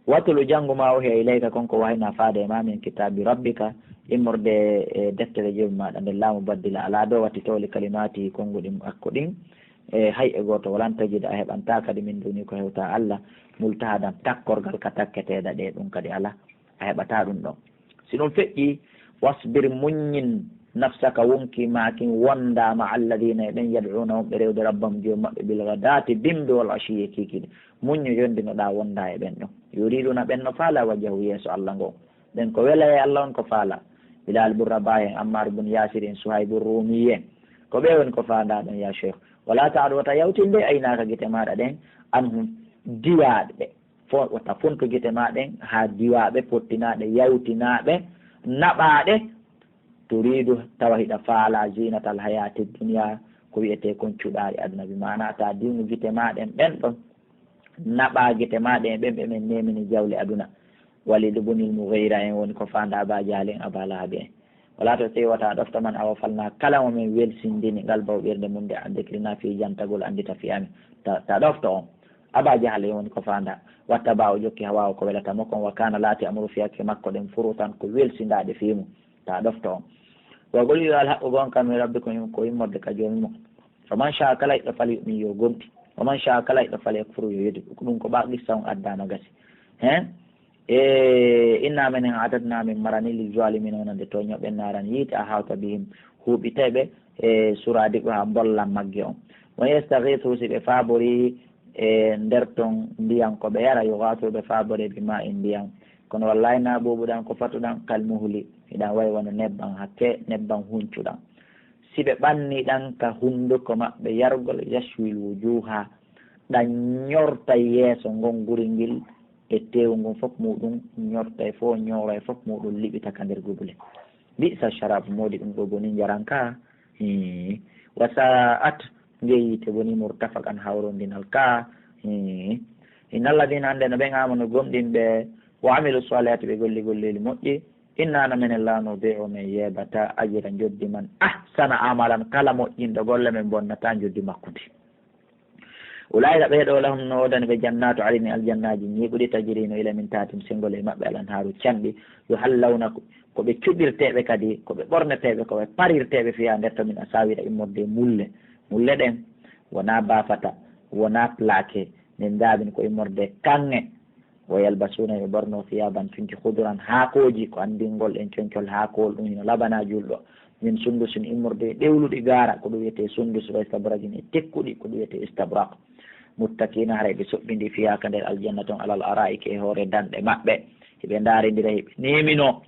Watulu janngu ma o he ilayka kon ko wahayna faade e ma min kitabi rabbika, immorde e deftere joomi maɗa nde laamu baddila ala do watti towli kalimati konnguɗi makko ɗin. E hay e gooto walan tajida a heɓanta kadi min duni ko hewta Allah, multahadan takkorgal ka takketeeɗa ɗe ɗum kadi ala, a heɓata ɗum ɗon. Si ɗum feƴƴi, wasbir muññin nafsaka wonki maakin wonda ma alladina e ɓen yad'una wonɓe rewde rabbahum joom maɓɓe bil gadati bimbi wal ashiyi e kiikiiɗe. Muñño yondinoɗa wonda e ɓen ɗon. Yuriduna ɓen no faala wajhahu yeeso Allah ngo. Ɓen ko wela e Allah on ko faala. Bilal bun Rabah en, Ammar bun Yasir en, Suhaybu Rumi en. Ko ɓe woni ko faanda ɗon ya sheikh. Wala taadu wata yawtinde aynaka gite maɗa ɗen anhum diwaaɗe ɓe. Fo-, wata fontu gite ma ɗen haa diwaaɓe, pottinaaɗe, yawtinaaɓe, naɓaaɗe, turiidu tawa hiɗa faala zinatal hayaati dunya, ko wi'etee kon cuɗaari aduna, bi maana ta diwnu gite ma ɗen ɓen ɗon, naɓaa gite ma ɗen e ɓen ɓe men nemini jawle aduna. Walid ibnil Mughira en woni ko faanda Aba Jahal en, Aba Lahab en. Wala to tawi wata ɗofto man awa falna kala mo min welsindini ngal bawɗirde mum nde an décret na fi jantagol anndita fi amin. Ta, ta ɗofto on. Aba Jahal en woni ko faanda. Watta ba o jokki hawa o ko welata mo kon wa kana laati amuru fi hakke makko ɗen furutan ko welsindaade fi mum. Ta ɗofto on. Wa qul yo al haqqu gonka min rabbikum ko immorde ka joomi mon. Wa man sha kala yiɗɗo fali yu'min yo gomɗi. Wa man sha kala yiɗɗo fali yakfuru yo yedi. Ko ɗum ko ɓa qissa on addaama gasi. He? E inna menen a'tadna min marani lil zalimina wonande tooñooɓe naaran yiite a hawta bihim huuɓitay ɓe e suradiqu ha mbollan magge on. Wa yastaghiithu si ɓe faabori e nder ton ndiyan ko ɓe yara yughaathu ɓe faabore bi ma'in ndiyan. Kono wallahi na ɓuuɓuɗan ko fatuɗan kal muhli hiɗan way wano nebban hakke nebban huncuɗan. Si ɓe ɓanni ɗan ka hunduko maɓɓe yargol yashwil wujuha ɗan ñortay yeeso ngon guri ngil e teewu ngun fof muɗum ñortay fof ñooroy fof muɗum liɓita ka nder gubule. Bi'sa sharab moodi ɗum ɗo boni njaran ka. Hii. Wa sa'at nge yiite boni murtafaqan hawrondinal ka. Hii. Innal ladina annde no ɓen amanu gomɗinɓe wa amilu salihati ɓe golli golleeli moƴƴi. Inna no menen laano be o men yeebata ajira njoddi man ahsana amalan, kala moƴƴinɗo golle men bonnata njoddi makko ndi. Ulaa'ika ɓee ɗoo lahum no woodani ɓe jannaatu adnin aljannaaji ñiiɓuɗi tajri no ila min tahtihim sengol e maɓɓe al anhaaru canɗi. Yuhallawna ko ɓe cuɓirteeɓe kadi ko ɓe ɓorneteeɓe ko ɓe parirteeɓe fiha nder to min asawira immorde e mulle. Mulle ɗen wonaa baafata, wonaa plaqué, min daabin ko immorde kaŋŋe. Wa yalbasuuna ɓe ɓorno siyaban finti huduran haakooji ko anndingol en concol haakool ɗum hino labana julɗo. Min sundusin immorde e ɗewluɗi gaara ko ɗum wiyetee sundus wa istabrajin e tekkuɗi ko ɗum wiyetee istabrak. Muttakiina haray ɓe soɓɓindi fiyaa ka nder aljanna ton alal araa'iki e hoore danɗe maɓɓe. Hiɓe ndaarindira hiɓe neeminoo.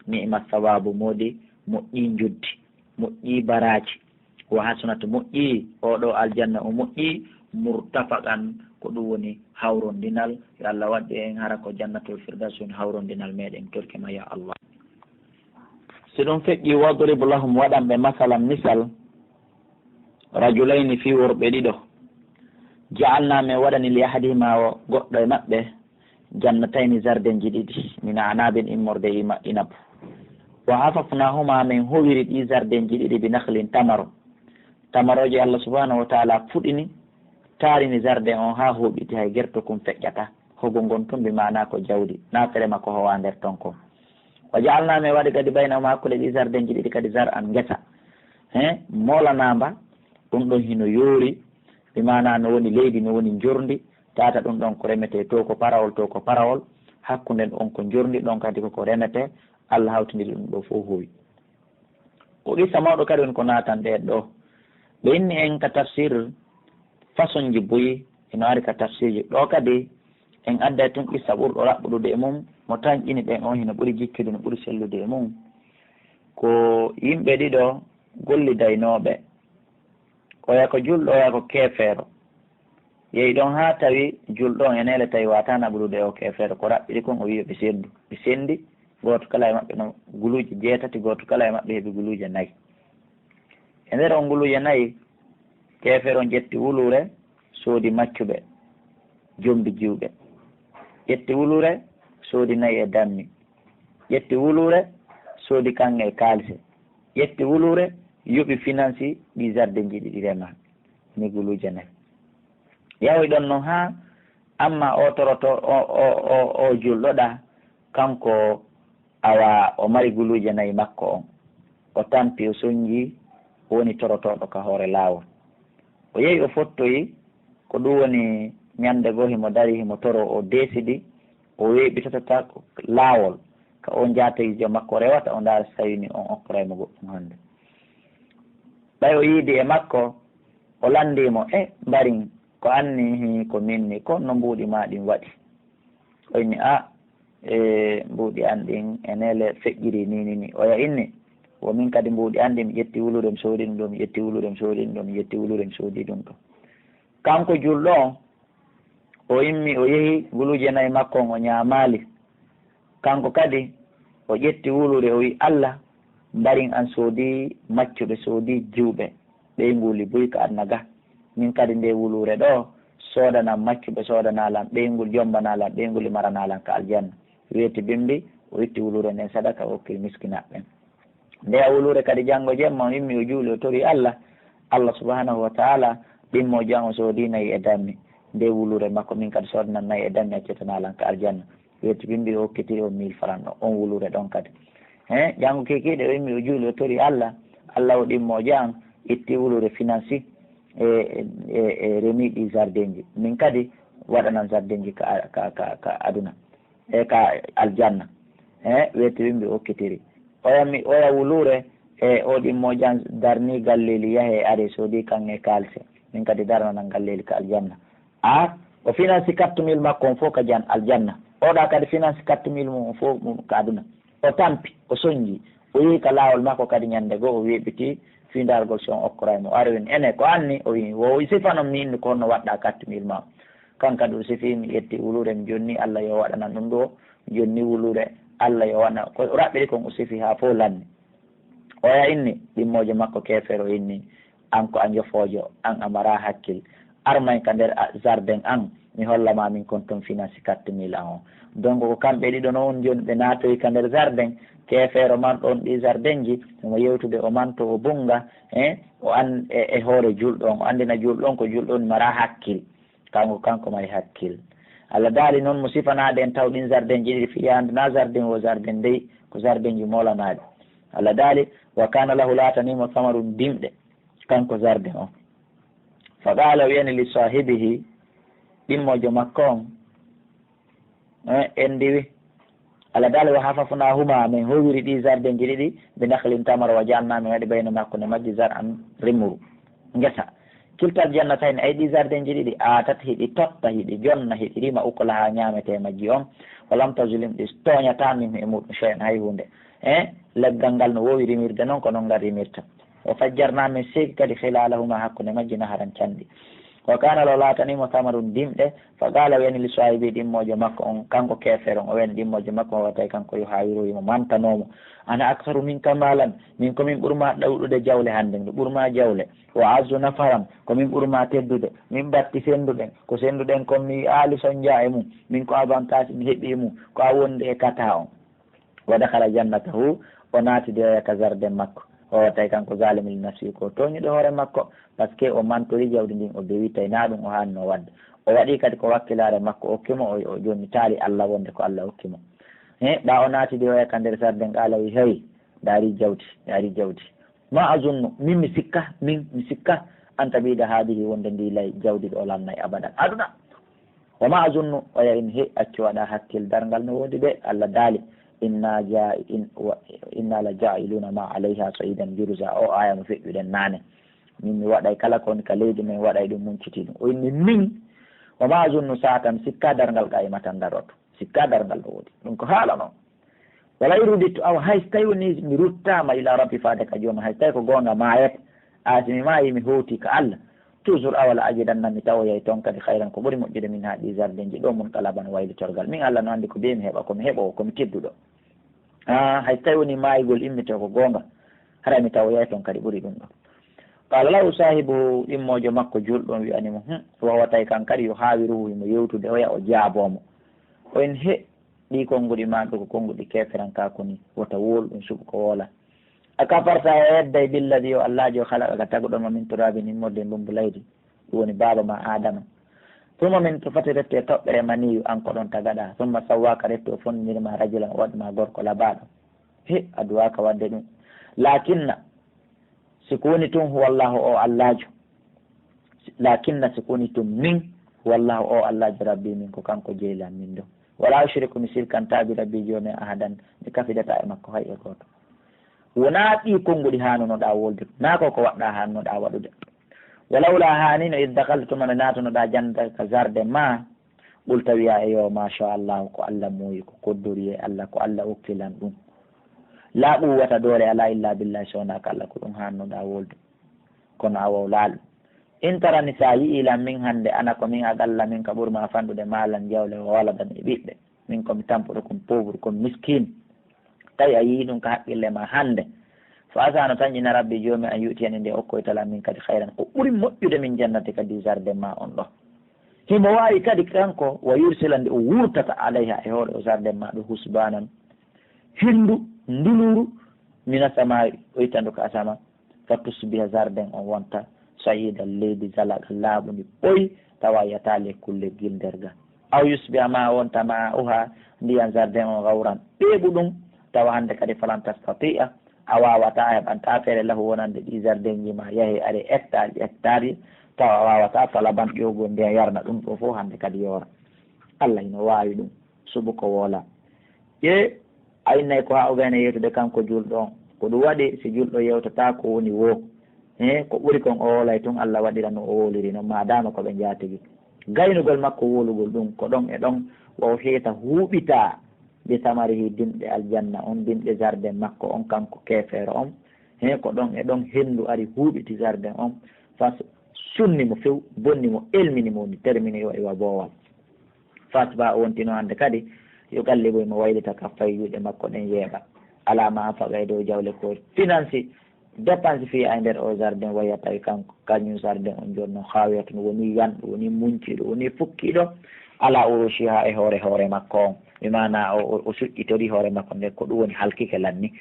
Ni'ma sawaabu moodi moƴƴii njoddi moƴƴii baraaji. Wa hasunat moƴƴii oo ɗoo aljanna o moƴƴii murtafaqan ko ɗum woni hawrondinal. Yo Allah waɗɗu en hara ko jannatul firdaws woni hawrondinal meɗen torki ma ya Allah. Si ɗum feƴƴii wadrib lahum waɗan ɓe masalan misal rajulayni fii worɓe ɗiɗo. Ja'alnaa men waɗani li ahadihima o goɗɗo e maɓɓe jannatayni zardenji ɗiɗi min a'nabin immorde e inabu. Wa hafafnahuma men howiri ɗi zardenji ɗiɗi bi nakhlin tamaro. Tamarooje Allah subhanahu wa taala fuɗini taarini zarden on haa hooɓiti hay gerto kun feƴƴata. Hogo ngon tun bi maana ko jawdi na ferema ko howa nder ton kon. Wa ja'alnaa men waɗi kadi baynahuma hakkunde ɗi zardenji ɗiɗi kadi zar'an ngesa. He molanamba ɗum ɗon hino yoori bi maana no woni leydi no woni njorndi. Tata ɗum ɗon ko remetee to ko parawol to ko parawol. Hakkunde on ko njorndi ɗon kadi koko remetee. Allah hawtindiri ɗum ɗo fof hoowi. Ko qissa mawɗo kadi woni ko naatan ɗee ɗo. Ɓe inni en ka tafsir façon ji buyi ino ari ka tafsirji ɗo kadi en adday tun qissa ɓurɗo raɓɓuɗude e mum mo tanƴini ɓen on hino ɓuri jikkude no ɓuri sellude e mum. Ko yimɓe ɗiɗo gollidaynooɓe. Oya ko julɗo oya ko keefeero. Yehi ɗon haa tawi julɗo on e neele tawi waata naɓudude o keefeero ko raɓɓiɗi kon o wi'i yo ɓe senndu. Ɓe senndi gooto kala e maɓɓe no guluuje jeetati gooto kala e maɓɓe heɓi guluuje nayi. E nder on guluuje nayi keefeero on ƴetti wuluure soodi maccuɓe jombi jiwɓe. Ƴetti wuluure soodi nayi e dammi. Ƴetti wuluure soodi kaŋŋe e kaalise. Ƴetti wuluure yoɓi finansi ɗi zardenji ɗiɗi rema. Ni guluuje nayi. Yahoy ɗon non haa amma o toroto o, o, o, o julɗo ɗa kanko awa o mari guluuje nayi makko on. O tampi o sonji woni torotooɗo ka hoore laawol. O yehi o fottoyi ko ɗum woni ñande goo himo dari himo toro o deesidi o weeɓitata laawol ka o njaatigi joom makko rewata o ndaara so tawi ni on okkoray mo goɗɗum hannde. Ɓay o yiidi e makko o lanndii mo e mbarin ko anni hi ko min ni ko no mbuuɗi maa ɗin waɗi. O inni a e mbuuɗi an ɗin e neele feƴƴiri ni ni ni oya inni wo min kadi mbuuɗi an ɗin mi ƴetti wuluure mi soodi ɗum ɗo mi ƴetti wuluure mi soodi ɗum ɗo mi ƴetti wuluure mi soodi ɗum ɗo. Kanko julɗo on o immi o yehi guluuje nayi makko on o ñaamaali. Kanko kadi o ƴetti wuluure o wi Allah mbarin an soodi maccuɓe soodi jiwɓe. Ɓeynguuli buy ka aduna ga. Min kadi nde wuluure ɗo soodanam maccuɓe soodanaa lan ɓeyngul jombanaa lan ɓeynguli maranaa lan ka aljanna. Weeti bimbi o itti wuluure nden sadaka o okkiri miskinaɓe ɓen. Nde a wuluure kadi janngo jemma o immi o juuli o tori Allah. Allah subhanahu wa taala ɗimmo jan o soodi nayi e dammi. Nde wuluure makko min kadi soodanan nayi e dammi accetanaa lan ka aljanna. Weeti bimbi o okkitiri on mille franc ɗon on wuluure ɗon kadi. He janngo kiikiiɗe o immi o juuli o tori Allah. Allah o ɗimmo jan itti wuluure finansi e e e remi ɗi jardin ji min kadi waɗanan jardin ji ka ka ka ka aduna e ka aljanna. He weeti bimbi o okkitiri oya mi oya wuluure e o ɗimmo jan darni galleeli yahe are soodi kan e kalse min kadi darnanan galleeli ka aljanna. A o finansi quatre mille makko on fof ka jan aljanna. Oɗa kadi finansi quatre mille mum on fof mum ka aduna. O tampi o sonji o yehi ka laawol makko kadi ñande goo o weeɓiti fiindargol si on okkoray mo o ari win ene ko anni o wi wo sifanon mi inni ko honno waɗɗa quatre mille ma. Kan kadi o sifi mi ƴetti wuluure mi jonni Allah yo waɗanan ɗum ɗo mi jonni wuluure Allah yo waɗana ko raɓɓiri kon o sifi haa fof lanni. Oya inni ɗimmoojo makko keefeero inni an ko a njofoojo an a mara hakkil armay ka nder jardin an. Mi holla ma min kon ton finance quatre mille an on. Donc ko kamɓe ɗiɗo noon jooni ɓe naatoyi ka nder jardin, keefeero man ɗon ɗi jardinji, omo yewtude o manto o bunnga, e, o an-, e, e hoore julɗo on, o anndina julɗo on ko julɗo on mara hakkil. Kanko, kanko mari hakkil. Allah daali noon mo sifanaade en taw ɗin jardinji ɗiɗi fii yaande na jardin o jardin dey, ko jardinji molanaaɗi. Allah daali, "Wa kana lahu", laatanimo samarun dimɗe, kanko jardin on. Fa qala, o wiyani li sahibihi, ɗimmojo makko on, eh, en ndiwi. Allah daali, "Wa hafafnahuma", min howiri ɗi jardinji ɗiɗi, bi nakhlin tamara, wa ja'alna, min waɗi bayna makko ne majji zar'an rimuru, ngesa. Kiltal jannatayni, ay ɗi jardinji ɗiɗi, atat hiɗi totta, hiɗi jonna, hiɗi rima ukulaha ñaamete majji on, wa lam tazlim ɗi tooñata min e muɗum shay'an hay hunde. Eh, leggal ngal no wowi rimirde noon, ko noon ngal rimirta. Wa fajjarna, min seeki kadi khilalahuma, hakkunde majji naharan canɗi. Wa kana law laatanimo samarun dimɗe, fa qala, o wiyani li sahibi ɗimmojo makko on, kanko keefeero on, o wiyani ɗimmojo makko on, o tawi kanko yo haawiroyi mo mantanomo. Ana aktharu minka malan, min ko min ɓurma ɗawɗude jawle hannde, mi ɓurma jawle. Wa azzu nafaran, ko min ɓurma teddude, min batti sennduɗen, ko sennduɗen kon mi aali sonja e mum, min ko avantage mi heɓi e mum, ko a wonde e kata on. Wa dakhala jannatahu, o naati de oya ka jardin makko. O tawi kanko zalimun li nafsihi, ko tooñuɗo hoore makko, parce que o mantori jawdi ndin, o bewi tawi na ɗum o hanno wadde. O waɗi kadi ko wakkilaare makko, o hokkimo, o, o joni taali Allah wonde ko Allah hokkimo. He, ɓa o naati de oya ka nder jardin, qala wi, hey, daari jawdi, daari jawdi. Ma azunnu, min mi sikka, min mi sikka, an tabida hadihi, wonde ndi lay jawdi ɗo lannay abadan. Aduna. Wa ma azunnu, oya in he, accu waɗa hakkil darngal no woodi de, Allah daali, inna ja-, in-, wa-, inna la ja'iluna ma alayha sa'idan juruza. O aya mo feƴƴuɗen naane. Min mi waɗay kala ko woni ka leydi, min waɗay ɗum munciti ɗum. O inni min, wa ma azunnu sa'atan, sikka darngal qa'imatan daroto. Sikka darngal no woodi. Ɗum ko haala non. Wala in rudittu, awa hay so tawi woni mi ruttaama ila rabbi faade ka jooma, hay so tawi ko goonga maayat, a si mi maayi mi hooti ka Allah, toujours awa la ajidanna mi tawoyay toon kadi khayran ko ɓuri moƴƴude min haa ɗi jardinji ɗo mun qalaban waylitorgal. Min Allah no anndi ko bee mi heɓa, ko mi heɓoowo, ko mi tedduɗo. Ah, hay so tawi woni maayugol immitoo ko goonga, hara mi tawoyay toon kadi ɓuri ɗum ɗo. Qala lahu sahibuhu, ɗimmoojo makko julɗo on wi'ani mo, hmm, wa huwa tawi kan kadi yo haawiruhu himo yewtude, oya o jaaboo mo. O en he, Ɗii konnguɗi maa ɗo ko konnguɗi keeferankaaku nii, wota woolu ɗum suɓu ko woola. A kafarta a yedday billadi yo Allaajo khalaqaka taguɗo ma min turabin immorde e mbummbu laydi, ɗum woni baaba ma Aadama. Summa min nutfati refti e toɓɓere maniyu an ko ɗon tagaɗaa. Summa sawwaka refti o fonniri ma rajulan o waɗi ma gorko labaaɗo. He, a duwaaka waɗde ɗum. Laakinna, si ko woni tun huwa Allaahu o Allaajo. Laakinna si ko woni tun min huwa Allaahu o Allaajo Rabbi min ko kanko jeylan min ɗo. Wala ushriku mi sirkanta bi Rabbi joomi ahadan mi kafidata e makko hay e gooto. Wonaa ɗii konnguɗi haanunoɗaa wolde, naa ko ko waɗɗaa haanunoɗaa waɗude. Walawla haanino id dakhalta tuma nde naatunoɗaa jannata ka zarde ma, Ɓul tawi a e yo, masha Allah, ko Allah moyi, ko koddori e Allah, ko Allah okki lan ɗum. La quwwata doole alaa illa billahi so wonaa ka Allah, ko ɗum hannoɗaa wolde. Kono a wawlaa ɗum. In tarani sa yi'i lan min hannde, ana ko min aqalla min ka ɓurma fanɗude maalan jawle o waladan e ɓiɓɓe. Min ko mi tampuɗo, ko mi pauvre, ko mi miskin. Tawi a yii ɗum ka haqqille ma hannde. Fa asa no tanƴina Rabbi joomi an yu'tiyani nde okkoytal an min kadi khayran ko ɓuri moƴƴude min jannati kadi zarden ma on ɗo. Himo waawi kadi kanko wa yursila nde o wurtata alayha e hoore o zarden ma ɗo husbanan. Hindu, nduluru, mina sama o ittandu ka asama. Fa tusbiha zarden on wonta sayidan leydi zalaqa laaɓundi ɓoy tawa yataali e kulle gilderga. Aw yusbiha ma wonta ma uha ndiyan zarden on gawran ɓeeɓu ɗum tawa hannde kadi falan tastati'a a waawata a heɓanta feere lahu wonande ɗi zardenji ma yahi ari hectare hectare tawa a waawata talaban ƴoogol ndiyan yarna ɗum ɗo fof hannde kadi yoora. Allah hino waawi ɗum suɓu ko woola. Ƴee a innay ko haa o gayna yewtude kanko julɗo on. Ko ɗum waɗi si julɗo yewtataa ko woni woo. He ko ɓuri kon o woolay tun Allah waɗira no o wooliri non maadaama ko ɓe njaatigi. Gaynugol makko woolugol ɗum ko ɗon e ɗon wa o heeta huuɓitaa bi samarihi dimɗe aljanna on dimɗe zarden makko on kanko keefeero on. He ko ɗon e ɗon henndu ari huuɓiti zarden on fas sunni mo few bonni mo elmini mo ni termini o iwa boowal. Fasba o wontino hannde kadi yuqallibu himo waylita kaffay juuɗe makko ɗen yeeɓa alaa ma anfaqa e dow jawle ko finansi Dépense fii e nder o jardin, wa hiya, tawi kanko, kañum jardin on jooni non, haawiyatun, woni yanɗo, woni muñciiɗo, woni fukkiiɗo, ala urushiha, e hoore hoore makko on. Bi maana o, o, o suƴƴitorii hoore makko nden, ko ɗum woni halkike lanni.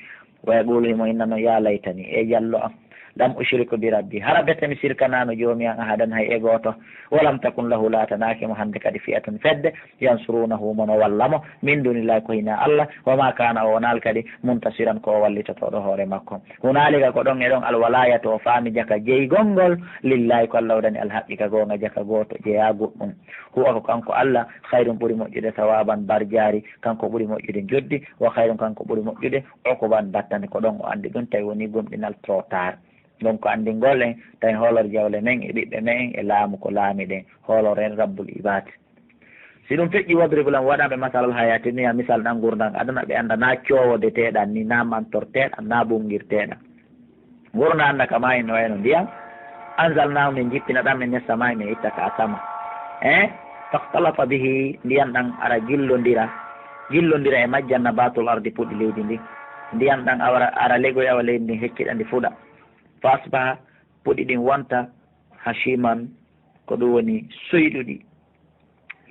Wa yaqulu, himo inna non, ya laytani, e jallo am, lam ushrik bi rabbi, hara bete mi sirkanaano joomi an ahadan, hay e gooto. Wa lam takun lahu, laatanaaki mo hannde kadi fi'atun, fedde, yansurunahu, mono walla mo, min dunillahi, ko hinaa Allah, wa ma kana, o wonaali kadi, muntasiran, ko o wallitotooɗo hoore makko. Hunaalika, ko ɗon e ɗon, alwalayatu, o faami jaka jeygol ngol, lillahi, ko Allah waɗani alhaqqi, ka goonga, jaka gooto jeyaagu ɗum. Huwa, ko kanko Allah, khayrun, ɓuri moƴƴude, sawaban, barjaari, kanko ɓuri moƴƴude njoddi, wa khayrun, kanko ɓuri moƴƴude, uquban, battane, ko ɗon o anndi ɗum, tawi woni gomɗinal trop tard. Ɗum ko anndingol en, tawi hoolor jawle men e ɓiɓɓe men e laamu ko laamiɗen, hooloren Rabbul Ibad. Si ɗum feƴƴi, wadrib lahum, waɗan ɓe masalal hayati dunya, misal ɗan ngurndan aduna, ɓe annda na cowodeteɗan ni, na mantorteɗan, na ɓungirteɗan. Ngurndan annda ka maayi no wayno ndiyan, anzalnahu, min jippina ɗan, min as-samaa'i, min itta ka asama. Eh? Fakhtalata bihi, ndiyan ɗan ara gillondira, gillondira e majjan, nabatul ardi, puɗi leydi ndi. Ndiyan ɗan awara, ara legoy awa leydi ndin, hecciɗa ndi fuɗa. Fa asbaha, puɗi ɗin wonta, hashiman, ko ɗum woni soyɗuɗi,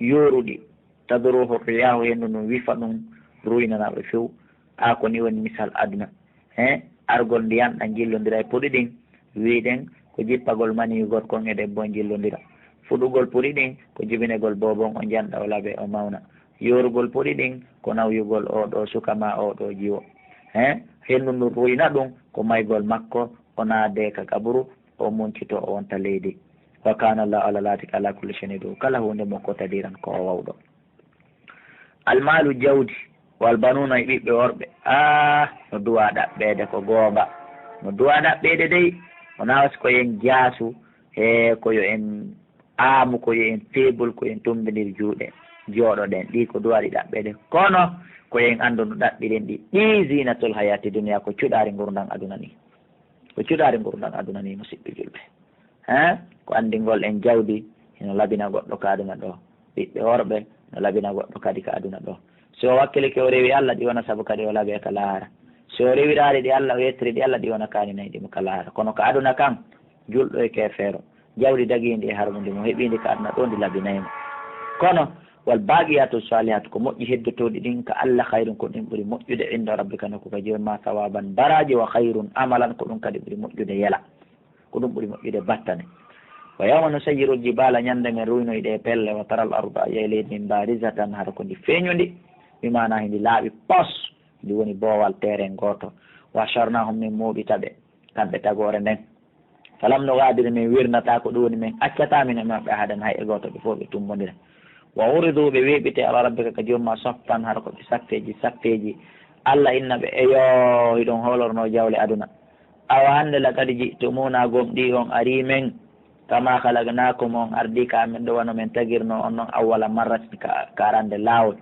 yooruɗi, tadruhu riyahu, hendu ndun wifa ɗum, ruynana ɓe few. A ko ni woni misal aduna. He, argol ndiyan ɗan jillondira e puɗi ɗin, wiɗen ko jippagol mani gorko on e debbo on jillondira. Fuɗugol puɗi ɗin ko jibinegol boobon o janɗa o laɓe o mawna. Yoorugol puɗi ɗin ko nawyugol oo ɗoo suka maa oo ɗoo jiwo. He, hendu ndun ruyna ɗum ko maygol makko, o naade ka qaburu, o muncito, o wonta leydi. Wa kana Allahu, Alla laatike, ala kulli shay'in, e dow kala huunde, muqtadiran, ko o wawɗo. Almalu, jawdi, wal banuna, e ɓiɓɓe worɓe, ah, no duwa ɗaɓɓeede, ko goonga. No duwa ɗaɓɓeede dey, wonaa si ko en jaasu, he ko yo en aamu, ko yo en feebul, ko en tumbindir juuɗe, jooɗoɗen. Ɗi ko duwaɗi ɗaɓɓeede. Kono ko en anndu no ɗaɓɓiren ɗi. Ɗi zinatul hayati dunya, ko cuɗaari ngurndan aduna ni. Ko cuɗaari ngurndan aduna ni, musiɓɓe julɓe. Hein? Ko anndingol en jawdi, hino labina goɗɗo ka aduna ɗo. Ɓiɓɓe worɓe no labina goɗɗo kadi ka aduna ɗo. Si o wakkilike o rewi Alla, ɗi wona sabu kadi o laɓe ka laara. Si o rewiraali ɗi Alla, o yettiri ɗi Alla, ɗi wona kaaninayɗi mo ka laara. Kono ka aduna kan, julɗo e keefeero, jawdi dagiindi e harmundi mo heɓiindi ka aduna ɗo, ndi labinay mo. Kono, wal baqiyatu salihatu, ko moƴƴi heddotooɗi ɗin ka Alla, khayrun, ko ɗin ɓuri moƴƴude, inda rabbika, nokku ka Joomi maa, sawaban, baraaji, wa khayrun amalan, ko ɗum kadi ɓuri moƴƴude yela. Ko ɗum ɓuri moƴƴude battane. Wa yawma nusayyirul jibala, ñande men ruynoyi ɗe pelle, wa taral arda, a yi'ay leydi ndin, barizatan, hara ko ndi feeñundi, bi maana hindi laaɓi pos, ndi woni boowal teeren gooto. Wa hasharnahum, min mooɓita ɓe, kamɓe tagoore nden. Falam nugadir, min wirnata, ko ɗum woni min accata min e maɓɓe ahadan, hay e gooto, ɓe fof ɓe tumbondira. Wa uridu, ɓe weeɓite, ala rabbika, ka Joomi maa, saffan, hara ko ɓe saffeeji saffeeji. Alla inna ɓe, eyo, hiɗon hoolorno jawle aduna. Awa hannde, laqad ji'tumuna, gomɗii on arii men, kama khalaqnakum, on ardii ka amen ɗo, wano men tagirno on non, awwala marratin, ka, ka arande laawol.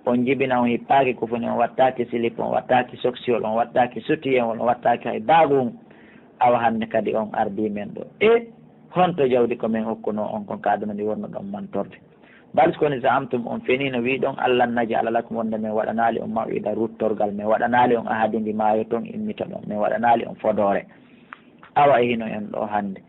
On jibina, on hippaaki kufuni, on wattaaki silip, on wattaaki soksiyol, on wattaaki sutiyewol, on wattaaki hay baagun. Awa hannde kadi on ardii men ɗo. E honto jawdi ko men okkunoo on kon ka aduna ndi wonno ɗon mantorde? Bal, si ko ni, za'amtum, on fenii no wi'ɗon, allan naj'ala lakum, wonde men waɗanaali on maw'ida, ruttorgal, men waɗanaali on ahadi ndi maayoton immitoɗon, men waɗanaali on fodoore. Awa e hino en ɗo hannde.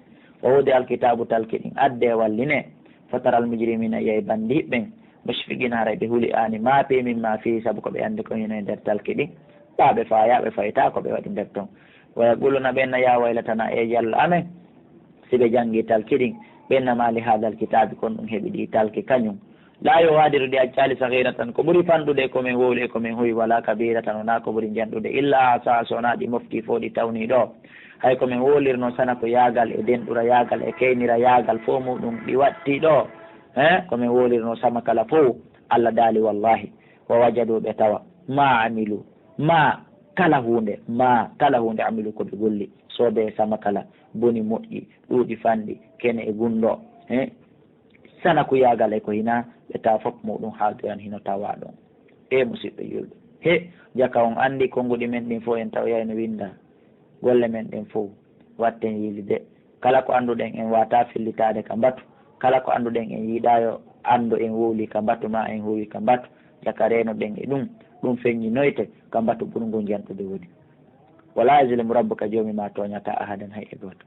Wa wudi'al kitaabu, talki ɗin addee wallinee. Fataral mujrimina, yi'ay banndiiɓe ɓen, mushfiqina, haray ɓe huli aani, maape, mimma fihi, sabu ko ɓe anndi ko hino e nder talki ɗin. Ɓaa ɓe faayaaɓe faytaa ko ɓe waɗi nder ton. Wa yaquluna, ɓen na, ya waylatana, e jallo amen. Si ɓe janngii talki ɗin, ɓen na, ma li hadal kitaabi, kon ɗum heɓi ɗi talki kañum. La yughadiru, ɗi accaali, saghiratan, ko ɓuri fanɗude e ko men wowli, e ko men huwi, wala kabiratan, wonaa ko ɓuri njanɗude, illa ahsaha, so wonaa ɗi moftii fof, ɗi tawnii ɗo. Hay ko men wowlirno sana ko yaagal e denɗura yaagal e keynira yaagal fof muɗum ɗi watti ɗo. He, ko men wowlirno sama kala fof, Allah daali, wallahi, wa wajadu, ɓe tawa, ma amilu, ma kala huunde, ma kala huunde, amilu, ko ɓe golli, soobee sama kala, boni moƴƴi, ɗuuɗi fanɗi, kene e gunndo, he, sana ko yaagal e ko hinaa, ɓe tawa fof muɗum haadiran hino tawa ɗon. E musiɓɓe julɓe, he, jaka on anndi konnguɗi men ɗin fof en tawoyay no winnda. Golle men ɗen fow, watten yiilide. Kala ko annduɗen en waataa fillitaade ka mbatu, kala ko annduɗen en yiɗaa yo anndu en wowlii ka mbatu maa en huwii ka mbatu, jaka reenoɗen e ɗum, ɗum feññinoyte ka mbatu ɓurngu njanɗude woni. Wala yazlimu rabbuka, joomi ma tooñata ahadan, hay e gooto.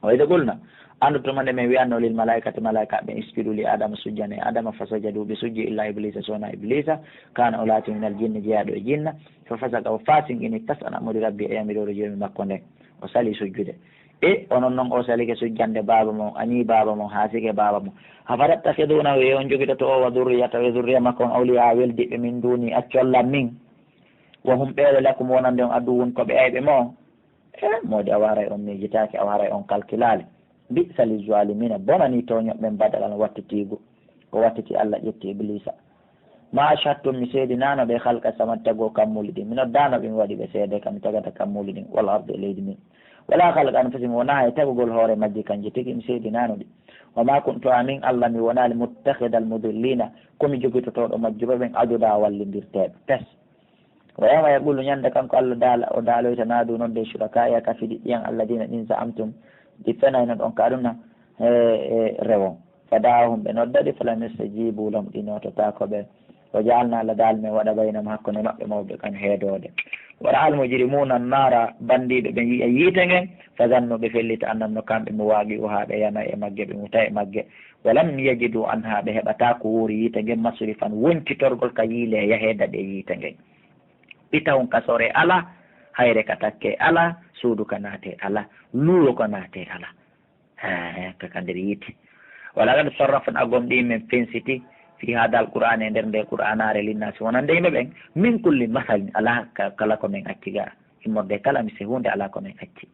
Wa idh qulna, anndu tuma nde min wi'anno lil malaa'ikati, malaa'ikaaɓe ɓen, isjudu li Aadama, sujjane Aadama, fasajadu, ɓe sujji, illa Ibliisa, so wonaa Ibliisa, kaana, o laati, minal jinni, jeyaaɗo e jinna, fa fasaqa, o faasiqini, tas an amri rabbi, e yamiroore joomi makko nden, o sali sujjude. E onon non, o salike sujjande baaba mon, a ñii baaba mon, haasike baaba mon. Afatattakhidunahu, e on jogitoto o, wa dhurriyyatahu, e dhurriya makko on, awliyaa, weldiɓɓe, min duuni, accolla min. Wa hum, ɓeeɗo, lakum, wonande on, aduwwun, ko ɓe ayɓe mon. E moodi, awa haray on miijitaaki, awa haray on kalkilaali. Bi'sa lizzalimina, bonani tooñoɓe ɓen badalan wattitiigu. Ko wattiti Allah ƴetti Ibliisa. Ma ashhadtum, mi seedinaano ɓe, khalqa samawati, tago kammuuli ɗin. Mi noddaano ɓe, mi waɗi ɓe seede kam, mi tagata kammuuli ɗin, wal ardi, e leydi ndin. Wala khalqa anfusihim, wonaa e tagugol hoore majji kanji tigi, mi seedinaano ɗi. Wa ma kuntu, amin Allah, mi wonaali, muttakhidal mudillina, ko mi jogitotooɗo majjuɓe ɓen, aduda, wallindirteeɓe. Pes. Wa yawma yaqulu, ñande kanko Allah daala, o daaloyta, nadu, nodde, shuraka'i, ka fidiɗɗi an, alladina, ɗin, za'amtum, ɗi fenayno ɗon ka aduna, e, e rewon. Fada'ahum, ɓe nodda ɗi, falam yastajibu lahum, ɗi noototaako ɓe. Wa ja'alna, Allah daali, min waɗa, baynahum, hakkunde maɓɓe, mawbiqan, heedoode. Wa ra'al mujrimuna an-nara, bandiiɓe ɓen yi'a yiite ngen, fa zannu, ɓe fellita, annahum, no kamɓe, muwaqi'uha, ɓe yana e magge, ɓe muta e magge. Wa lam yajidu anha, ɓe heɓata ko wuuri yiite ngen, masrifan, woncitorgol ka yiile, yahee daɗe yiite ngen. Ɓitawun ka sore ala, hayre ka takke ala, suudu ka naate ala, luuro ka naate ala. Haa, ka, ka nder yiite. Wa laqad sarrafna, gomɗii min fensiti, fi hadal Qur'aani, e nder nde Qur'aanaare, linnaasi, wonande yimɓe ɓen, min kulli masalin, alaa ka, kala ko min acci ga. Immorde kala mise huunde alaa ko min acci.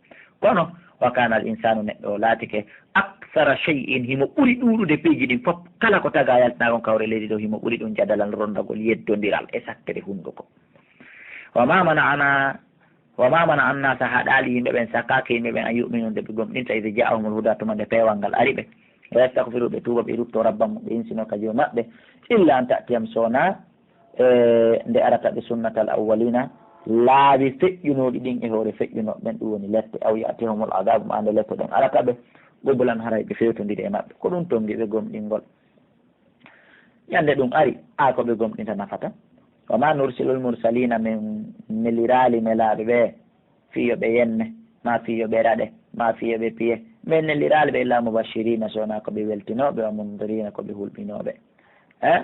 Kono, wa kana al insanu, neɗɗo o laatike, akthara shay'in, himo ɓuri ɗuuɗude piiji ɗin fof. Kala ko tagaa yaltinaa kon kawre leydi ɗo, himo ɓuri ɗum jadalan, ronndagol yeddondiral e sattere hunnduko. Wa ma mana'ana, wa ma mana annasa, haɗaali yimɓe ɓen, sakaaki yimɓe ɓen, an yu'minu, nde ɓe gomɗinta, idh ja'ahumul huda, tuma nde peewal ngal ari ɓe. Wa yastaghfiru, ɓe tuuba, ɓe rutto rabbahum, ɓe insino ka Joomi maɓɓe. Illa an ta'tiyahum, so wonaa, e, nde arata ɓe, sunnatal awwalina, laabi feƴƴunooɗi ɗin e hoore feƴƴunooɓe ɓen, ɗum woni lette, aw ya'tiyahumul adhabu, maa nde lette ɗen arata ɓe, qublan, haray ɓe fewtondiri e maɓɓe. Ko ɗum tonngi ɓe gomɗingol. Ñande ɗum ari, haa ko ɓe gomɗinta nafata. Wa ma nursilul mursalina, min neliraali nelaaɓe ɓe fii yo ɓe yenne, maa fii yo ɓe raɗe, maa fii yo ɓe piye. Min neliraali ɓe illa mubashirina, so wonaa ko ɓe weltinooɓe, wa mundirina, ko ɓe hulɓinooɓe. Eh?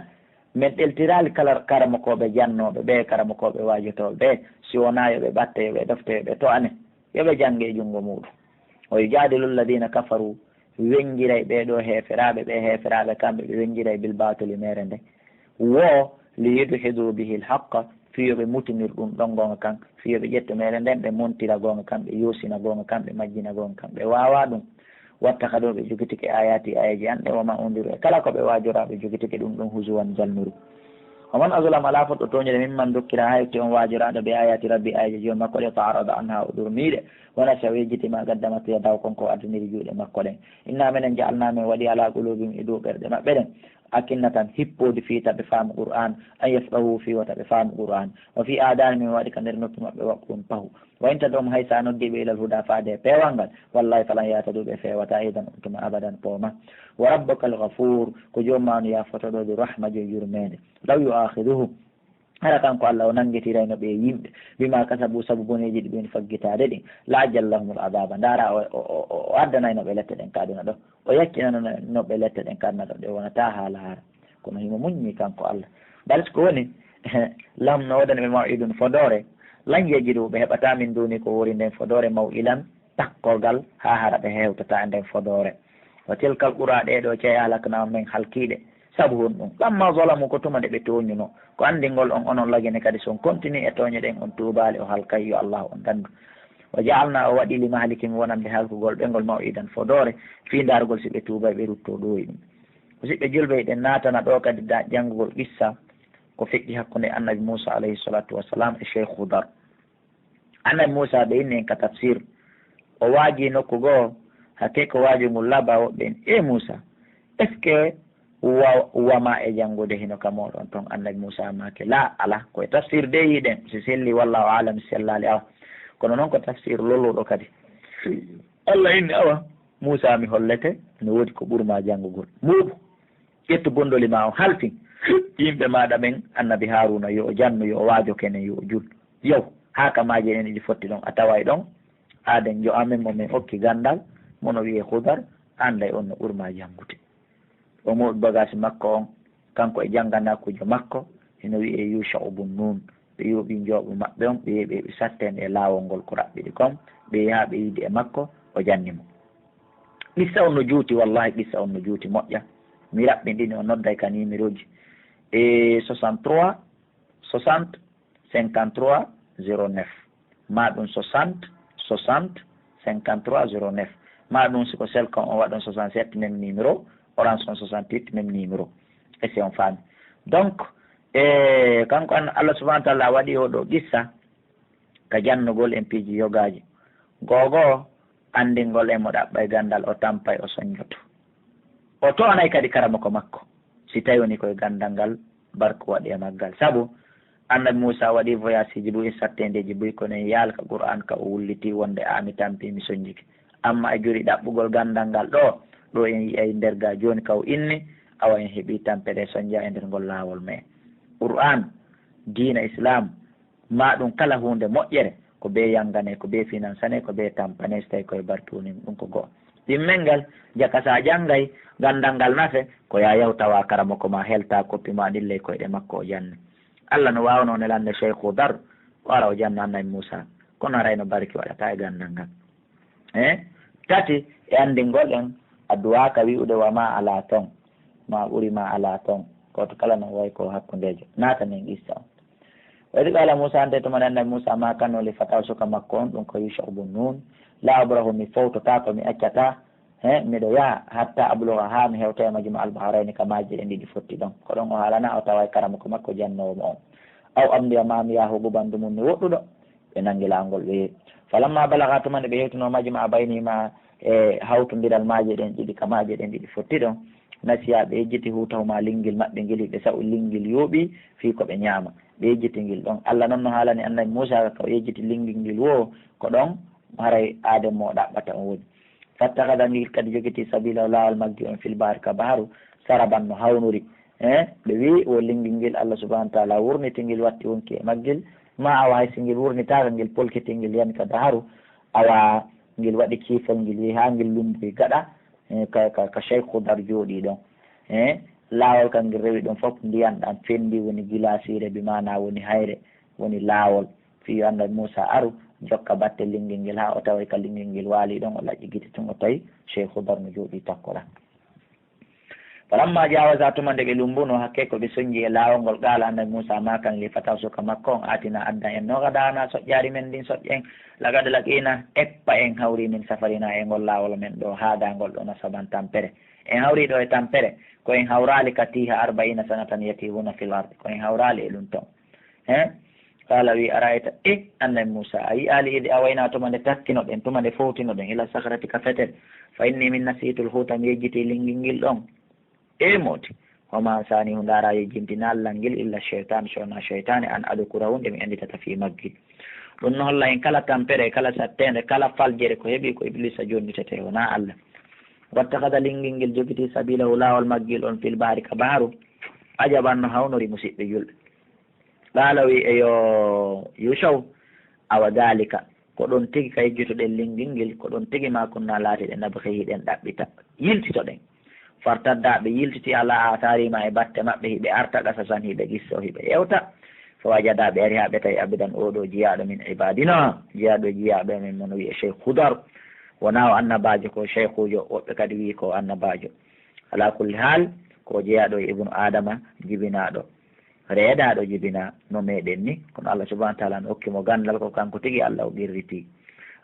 Min ɗeltiraali kala karamokooɓe jannooɓe ɓe, karamokooɓe waajotooɓe ɓe, si wonaa yo ɓe ɓatte, yo ɓe ɗofte, yo ɓe to'ane, yo ɓe jannge e junngo muuɗum. Wa yujadilu alladina kafaru, wennjiray ɓee ɗoo heeferaaɓe, ɓee heeferaaɓe kamɓe ɓe wennjiray bil baatili, meere nde, wo li yudhidu bihi l haqqa, fii yo ɓe mutinir ɗum ɗon goonga kan, fii yo ɓe ƴettu meere nden, ɓe montira goonga kan, ɓe yoosina goonga kan, ɓe majjina goonga kan, ɓe waawaa ɗum. Wattakhadu, ɓe jogitike, ayati, aayeeje an ɗen, wa ma undiru, e kala ko ɓe waajoraaɓe jogitike ɗum ɗon, huzuwan, jalnuru. Wa man azlamu, alaa fotɗo tooñude, mimman dukkira, haa yotti on waajoraaɗo, bi ayati rabbi, aayeeje Joomi makko ɗe, fa arada anha, o ɗurmii ɗe, wa nasiya, o yejjiti, ma qaddamat yadahu, kon ko o addiniri juuɗe makko ɗen. Inna minen ja'alna, min waɗi, ala qulubihim, e dow ɓerɗe maɓɓe ɗen, akinnatan, hippoodi, fii ta ɓe faamu Qur'aan, an yafqahu, fii wota ɓe faamu Qur'aan, wa fii aadanihim, min waɗi ka nder noppi maɓɓe, waqrun, pahu. Wa in tad'uhum, hay sa noddi ɓe, ilal huda, faade e peewal ngal, wallahi falan yahtadu, ɓe feewata, idan, on tuma, abadan, pooma. Wa rabbuka al ghafuur, ko Joomi ma on yaafotooɗo, dhu rahma, jom yurmeende. Law yu'akhiduhum, hara kanko Allah o nanngitirayno ɓe yimɓe, bima kasabu, sabu boneeji ɗi ɓe woni faggitaade ɗin, la ajjala lahumul adaba, ndaara o, o, o, o, o addanayno ɓe lette ɗen ka aduna ɗo, o yaccinanano ɓe lette ɗen ka aduna ɗo, ɗe wonata haa laara. Kono himo muññi kanko Allah. Bal ko woni, lahum, no woodani ɓe, maw'idun, fodoore, lan yajidu, ɓe heɓata, min duni, ko woori nden fodoore, maw'ilan, takkorgal, haa hara ɓe hewtata e nden fodoore. Wa tilkal qura, ɗee ɗoo cee, ahlakna, men halkiiɗe. Sabu honɗum? Lamma zalamu, ko tuma nde ɓe tooñuno. Ko anndingol on, onon lagine kadi, si on continue e tooñe ɗen, on tuubaali, o halkay, yo Allah on danndu. Wa ja'alna, o waɗi, li mahlikihim, wonande halkugol ɓe ngol, maw'idan, fodoore, fii ndaargol si ɓe tuubay, ɓe ruttoo ɗooyi ɗum. Musidɓe julɓe, eɗen naatana ɗoo kadi da-, janngugol qissa ko feƴƴi hakkunde Annabi Muusa, alayhi salatu wassalam, e Cheikh Khudar. Annabi Muusa, ɓe inni en ka tafsir, o waajii nokku goo, hakkee ko waaju ngu laaɓaa, woɓɓe en, "Ee Muusa, est-ce que wa-, wama e janngude hino ka mooɗon ton?" Annabi Muusa maaki, "Laa, alaa, ko e tafsir de yiɗen, si selli, wallahu a'lam, si sellaali, awa." Kono noon ko tafsir lolluɗo kadi. Allah inni, "Awa, Muusa, mi hollete, no woodi ko ɓurmaa janngugol. Muuɓu, ƴettu gondoli maa on, halfin yimɓe maaɗa ɓen, Annabi Haaruuna, yo o jannu, yo o waajo kene, yo o jul. Yaw." Haa ka maaje ɗen ɗiɗi fotti ɗon, a taway ɗon aaden jo amen mo min okki ganndal, mo no wi'ee Hudar, annday on no ɓuri maa janngude. O moɓi bagage makko on, kanko e jannganaakuujo makko, hino wi'ee Yusha'u bun Nun. Ɓe yoɓi njooɓo maɓɓe on, ɓe yehi ɓe sattende e laawol ngol ko raɓɓiɗi kon, ɓe yaha ɓe yiidi e makko, o janni mo. Qissa on no juuti, wallahi qissa on no juuti moƴƴa. Mi raɓɓinɗini, o nodday ka numéroji e soixante-trois soixante cinquante-trois zéro neuf, ma ɗum soixante soixante cinquante-trois zéro neuf, ma ɗum si ko Selcom on waɗon soixante-sept même numéro, Orange on soixante-huit même numéro. Est-ce que on faami? Donc, e kanko an, Allah subhanahu wa ta'ala waɗi o ɗo qissa ka jannugol en piiji yogaaji. Gogo anndingol en mo ɗaɓɓay ganndal, o tampay, o soñjoto. O to'anay kadi karamoko makko, si tawi woni koye ganndal ngal barko waɗi e maggal. Sabu Annabi Muusa waɗi voyageeji buy e sattendeeji buy, kono en yaal ka Qur'an ka o wulliti wonde a mi tampi, mi soñjike. Amma e juri ɗaɓɓugol ganndal ngal ɗo, ɗo en yi'ay nder ga jooni ka o inni, awa en heɓi tampere soñja e nder ngol laawol me. Qur'an, diina Islam, ma ɗum kala huunde moƴƴere, ko bee yanngane, ko bee finansane, ko bee tampane, so tawi koye barki woni ɗum ko go'o. Ɗimmel ngal, jaka sa janngay ganndal ngal nafe, ko ya yahu tawa karamoko ma helta koppi ma ɗin ley koyɗe makko o janni. Allah no waawno nelande Cheikh Khudar, o ara o janna Annabi Muusa, kono haray no barki waɗata e ganndal ngal. E tati, e anndingol en, addu'a ka wi'ude wa ma ala ton, ma ɓuri ma ala ton, ko to kala no way ko hakkundeejo. Naata nen qissa on. Wa idh qala Muusa, ante tuma nde Annabi Muusa maakanoo li fatahu suka makko on, ɗum ko Yusha'u bun Nun, la abrahu, mi fowtotaako, mi accataa, he, miɗo yaha, hatta abluga, haa mi hewta e majjum al bahrayni, ka maaje ɗen ɗiɗi fotti ɗon. Ko ɗon o haalana, o taway karamoko makko jannoowo mo on. Aw amdiya, ma mi yaha huɓuɓandu mum mi woɗɗuɗo. Ɓe nangi laawol ɓe yehi. Falamma balaga, tuma nde ɓe hewtino majjum, a baynihima, e hawtondiral maaje ɗen ɗiɗi, ka maaje ɗen ɗiɗi fotti ɗon, nasiya, ɓe yejjiti hutahuma, linngil maɓɓe ngil, hiɓe sa'u linngil yooɓi fii ko ɓe ñaama. Ɓe yejjiti ngil ɗon. Allah non no haalani Annabi Muusa ka o yejjiti linngil ngil woo, ko ɗon haray aaden mo o ɗaɓɓata on woni. Fattakhadha, ngil kadi jogiti, sabila, laawol maggil on, fil bahri, ka baharu, saraban, no hawnuri. E ɓe wi'i wo linngil ngil Allah subhanahu wa ta'ala wurniti ngil watti wonki e maggil, ma awa hay si ngil wurnitaaka, ngil polkiti, ngil yani ka baharu, awa ngil waɗi kiifol, ngil yehi haa ngil lumboyi gaɗa, e ka, ka, ka Cheikh Khudar jooɗii ɗon. E laawol kan ngil rewi ɗon fof, ndiyan ɗan fendi, woni gilaasiire, bi maana woni hayre, woni laawol. Fii yo Annabi Muusa aru, jokka batte linngil ngil haa o taway ka linngil ngil waali ɗon, o laƴƴi gite tun, o tawi Cheikh Khudar no jooɗii takko ɗan. Falamma jawaza, tuma nde ɓe lumbuno, hakke ko ɓe sonji e laawol ngol, qala, Annabi Muusa maakan li fatahu, suka makko on, atina, addan en, no gadana, soƴƴaari men ndin, soƴƴen, laqad laqina, eppa en hawri, min safarina, e ngol laawol men ɗo, haada, ngol ɗo, nasaban, tampere. En hawri ɗo e tampere, ko en hawraali ka tiiha, arba'ina sanatan yatihuna fil ard, ko en hawraali e ɗum ton. He? Qala, wi, ara'ayta, e, Annabi Muusa, a yi'aali, idi awayna, tuma nde takkinoɗen, tuma nde fowtinoɗen, ila sakrati, ka fetel, fa inni, min, nasiitul huuta, mi yejjiti linngil ngil ɗon. E moodi, wa ma ansanihu, ndaara yejjintinal lan ngil, illa shaytan, sona shaytane, an adkurahu, nde mi annditata fii maggil. Ɗum no holla en kala tampere, kala satteende, kala faljere ko heɓi ko Iblisa jonnitete, wonaa Allah. Wattakhadha, linngil ngil jogiti, sabilahu, laawol maggil on, fil bahri, ka baharu, ajaban, no hawnori, musiɓɓe julɓe. Qala, wi, eyo Yusha'u, awa dhalika, ko ɗon tigi ka yejjitoɗen linngil ngil, ko ɗon tigi ma kunna laatiɗen, nabghi, hiɗen ɗaɓɓita, yiltitoɗen. Fartadda, ɓe yiltiti, ala atharihima, e batte maɓɓe, hiɓe arta, qasasan, hiɓe qisso, hiɓe yewta. Fawajada, ɓe ari haa ɓe tawi, abdan, oo ɗoo jiyaaɗo, min ibadina, jiyaaɗo e jiyaaɓe men, mo no wi'ee Cheikh Khudar. Wonaa o annabaajo, ko cheikhuujo, woɓɓe kadi wi'i ko o annabaajo. Ala kulli haal, ko o jeyaaɗo e ibnu Adama, jibinaaɗo, reedaaɗo, jibinaa no meɗen ni, kono Allah subhanahu wa ta'ala no okki mo ganndal, ko kanko tigi Allah o qirriti.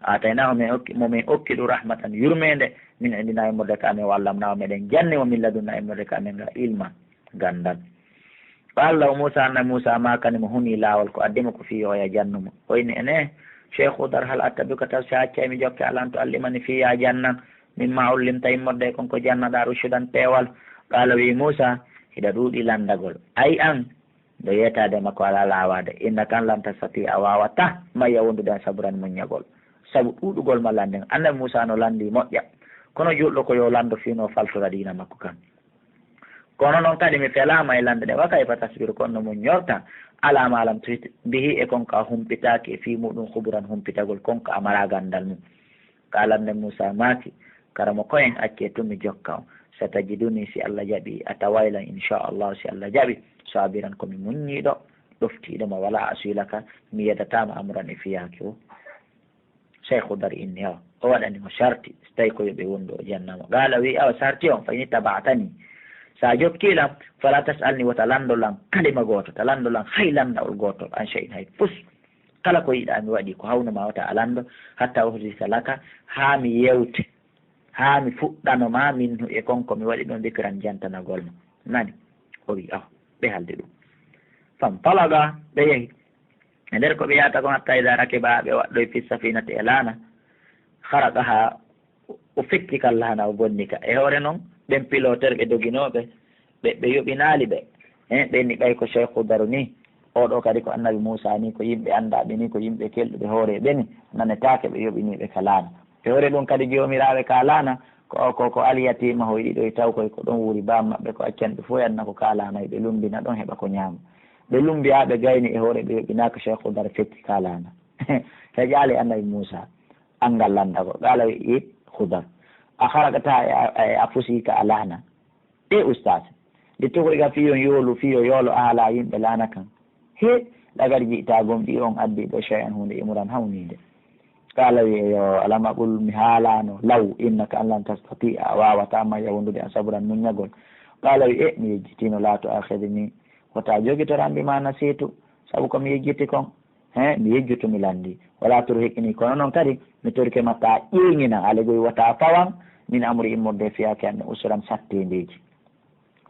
Aataynahu, min okki, mo min okki ɗum, rahmatan, yurmeende, min indina, immorde ka amen, wa allamnahu, meɗen janni mo, min ladunna, immorde ka amen ga, ilma, ganndal. Wa Allah, o Muusa, Annabi Muusa maakani mo, huni laawol, ko addi mo ko fii yo o yaha jannu mo. O inni, ene, Cheikh Khudar, hal attabi'uka, taw si a accay mi jokke, ala an tu'allimani, fii yo a jannan, mimma ullimta, immorde e kon ko jannaɗaa, rushdan, peewal. Qala, wi Muusa, hiɗa ɗuuɗi lanndagol. Ay an, ɗo yeetaade ma ko alaa laawaade. Innaka an, lan tastati'a, a waawataa, ma'iya, wondude an, sabran, muññagol. Sabu ɗuuɗugol ma lannden. Annabi Muusa no lanndii moƴƴa. Kono juulɗo ko yo lanndo fii no faltora diina makko kan. Kono noon kadi mi felaama e lande ɗe, wa kayfa tasbiru, kono no muññorta, alaa maa lam tuhit bihi, e kon ko a humpitaaki e fii muɗum, khuburan, humpitagol kon ko a maraa ganndal mum. Ka lande Muusaa maaki, karamo ko en acce tun mi jokka on. Satajiduni, si Allah jaɓi, a taway lan, inchallah, si Allah jaɓi, sabiran, ko mi muññiiɗo, ɗoftiiɗo ma, wala aswi laka, mi yeddataama amran e fiyaake o. Sey Khudar inni, awa, o waɗani mo sarti, so tawi ko yo ɓe wondu o janna mo. Qaala wi, awa sarti on, fa in ittaba'tani, sa jokki lam, fala tas'alni, wota lanndo lan kalima gooto, ta lanndo lan hay lanndawol gootol, an shay'in hay fus. Kala ko yiɗa mi waɗi ko hawnu ma, wota a lanndo, hatta uhdisa laka, haa mi yewte, haa mi fuɗɗano ma, minhu, e kon ko mi waɗi ɗum, dhikran, jantanagol ma. Nani? O wi, awa, ɓe haaldi ɗum. Fantalaqa, ɓe yehi. E nder ko ɓe yahata kon, hatta ida rakiba, ɓe waɗɗoy fi safinati e laana, kharaqaha, o fetti ka laana, o bonni ka. E hoore non, ɓen piloteur ɓe doginooɓe, ɓe, ɓe yoɓinaali ɓe. Hein, ɓe ni ɓay ko Cheikh Khudar ni, o ɗo kadi ko Annabi Muusaa ni, ko yimɓe anndaaɓe ni, ko yimɓe kelɗuɓe hoore ɓe ni, nanetaake ɓe yoɓiniiɓe ka laana. E hoore ɗum kadi, joomiraaɓe ka laana, ko, ko, ko alyatiima hoy ɗiɗo e taw koy ko ɗon wuri baa maɓɓe, ko accan ɓe fof yanna ko ka laana, ɓe lumbina ɗon heɓa ko ñaama. Ɓe lumbi haa ɓe gayni e hoore, ɓe yoɓinaaka Cheikh Khudar fetti ka laana. He ƴaali Annabi Muusaa, anngal lanndagol. Qaala wi, i Khudar, a kharaqta, a, a, a fusi ka a laana. E ustaas, li tukhriqa, fii yo yoolu, fii yo yoolo ahala, yimɓe laana kan. He, laqad ji'ta, gomɗii on addi ɗo, shay'an, huunde, imran, hawniinde. Qaala wi, yo, alam aqul, mi haalaano, law, innaka, an lan tastati'a, a waawataa, ma'iya, wondude an, sabran, muññagol. Qaala wi, e, mi yejjitiino, laa tu'aakhidhnii, wota jogitoram bimaa nasiitu, sabu ko mi yejjiti kon. He, mi yejjutu, mi lanndi. Wala turhiqnii, kono noon kadi mi torike ma, ta ƴeeŋinan, ale goy wota fawan, min amri, immorde e fiyaake an, usran, satteendeeji.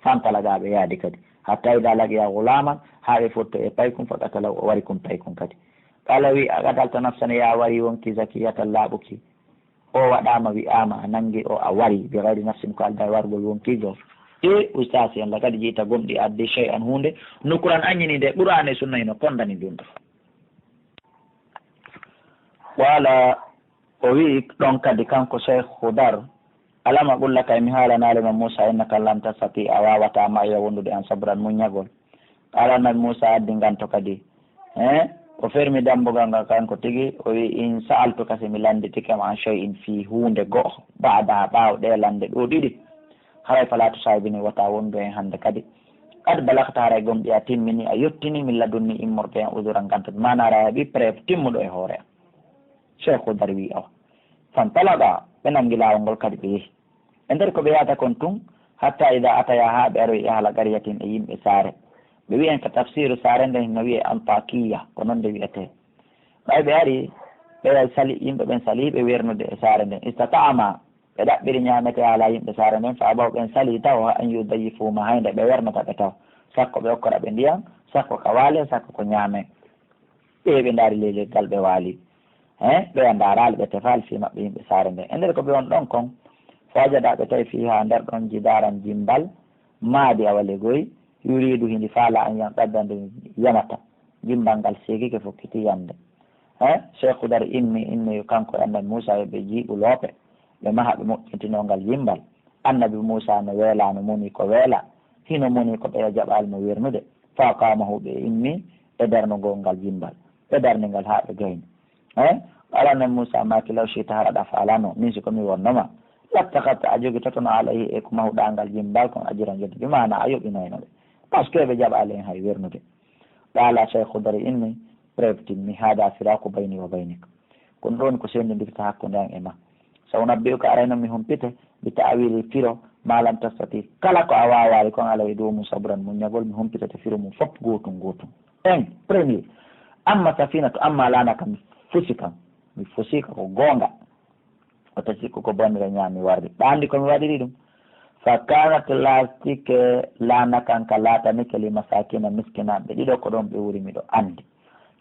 Fantalaqa, ɓe yaadi kadi. Hatta ida laqiya gulaaman, haa ɓe fotto e paykun, faqatalahu, o wari kun paykun kadi. Qaala wi, aqatalta nafsan, ya wari wonkii, zakiyatan, laaɓuki. O waɗaama, wi'aama, a nanngi o, a wari, bi gayri nafsin, ko aldaa e wargol wonkiijo. E ustaasi en, laqad ji'ta, gomɗii a addi, shay'an, huunde, nukran, a ñiñinii nde, Qur'aana e Sunna hino konndani ɗum ɗo. Wala o wi'i ɗon kadi kanko Cheikh Khudar, alam aqul laka, e mi haalanaali ma Muusaa, innaka lan tastati'a, a waawataa ma'iya wondude an sabran, muññagol. Qaala Annabi Muusaa addi nganto kadi. He, o fermi dambugal ngal kanko tigi, o wi'i, in sa'altuka, si mi lannditike ma, an shay'in, fii huunde go'o, ba'daha, ɓaawo ɗee lande ɗoo ɗiɗi, haray falaa tusaahibnii, wota wondu en hannde kadi. Qad balaghta, haray gomɗii a timmini, a yottini, min ladunnii, immorde en, udhuran, nganto, bi maanaa haray a heɓii preuve timmuɗo e hoore am. Cheikh Khudar wi'i, awa. Fantalaqa, ɓe nanngi laawol ngol kadi ɓe yehi. E nder ko ɓe yahata kon tun, hatta ida ataya, haa ɓe aroyi ahla qaryatin, e yimɓe saare. Ɓe wi'en ka tafsiru saare nden hino wi'e Antakiya, ko non nde wi'etee. Ɓay ɓe ari, ɓe sali, yimɓe ɓen sali ɓe wernude e saare nden. Istata'ama, ɓe ɗaɓɓiri ñaamete haala yimɓe saare nden, fa abaw, ɓen sali taw, an yudayyifuhuma, hay nde ɓe wernata ɓe taw. Sakko ɓe okkora ɓe ndiyan, sakko ka waale, sakko ko ñaame. Ɓe, ɓe ndaari ley leggal, ɓe waali. He, ɓe ndaaraali, ɓe tefaali fii maɓɓe yimɓe saare nden. E nder ko ɓe won ɗon kon, fa wajada, ɓe tawi fiihaa nder ɗon jidaaran, jimmbal, maadi, awa legoy, yuriidu, hindi faala, an yanqadda, nde yamata. Jimmbal ngal seekike, fokkiti yamde. He, Cheikh Khudar inni, inni kanko e Annabi Muusaa, yo ɓe jiiɓu loope, ɓe maha, ɓe moƴƴintinoo ngal jimmbal. Annabi Muusaa no weelaa, no moni ko weelaa, hino moni ko ɓeya jaɓaali mo wernude. Fa aqaamahu, ɓe inni e darnugol ngal jimmbal. Ɓe darni ngal haa ɓe gayni. Eh? Qaala Annabi Muusaa maaki, law shi'ta, hara ɗa faalano, min si ko mi wonno ma, lattakhadhta, a jogitotono, alayhi, e ko mahuɗaa ngal jimmbal kon, ajran, yedde, bi maanaa a yoɓinoyno ɓe. Parce que ɓe jaɓaali en hay wernude. Qaala Cheikh Khudar inni, preuve timmi, haadaa firaaku bayni wa baynik. Kono ɗon ko senndindirta hakkunde an e ma. Sa unabbi'uka, arayno mi humpite, bi ta'wili, firo, ma lam tastati, kala ko a waawaali kon, alayhi, dow mum, sabran, muññagol, mi humpitete firo mum fof gootun gootun. En, premier, amma safinatu, amma laana kam, mi fusi kam, mi fusi ka ko goonga. Wata sikku ko bonnere ñaami warde. Ɗa anndi ko mi waɗiri ɗum? Fa kanat, laatike, laana kan ka laatanike, li masakina, miskinaaɓe ɗiɗo, ko ɗon ɓe wuri, miɗo anndi.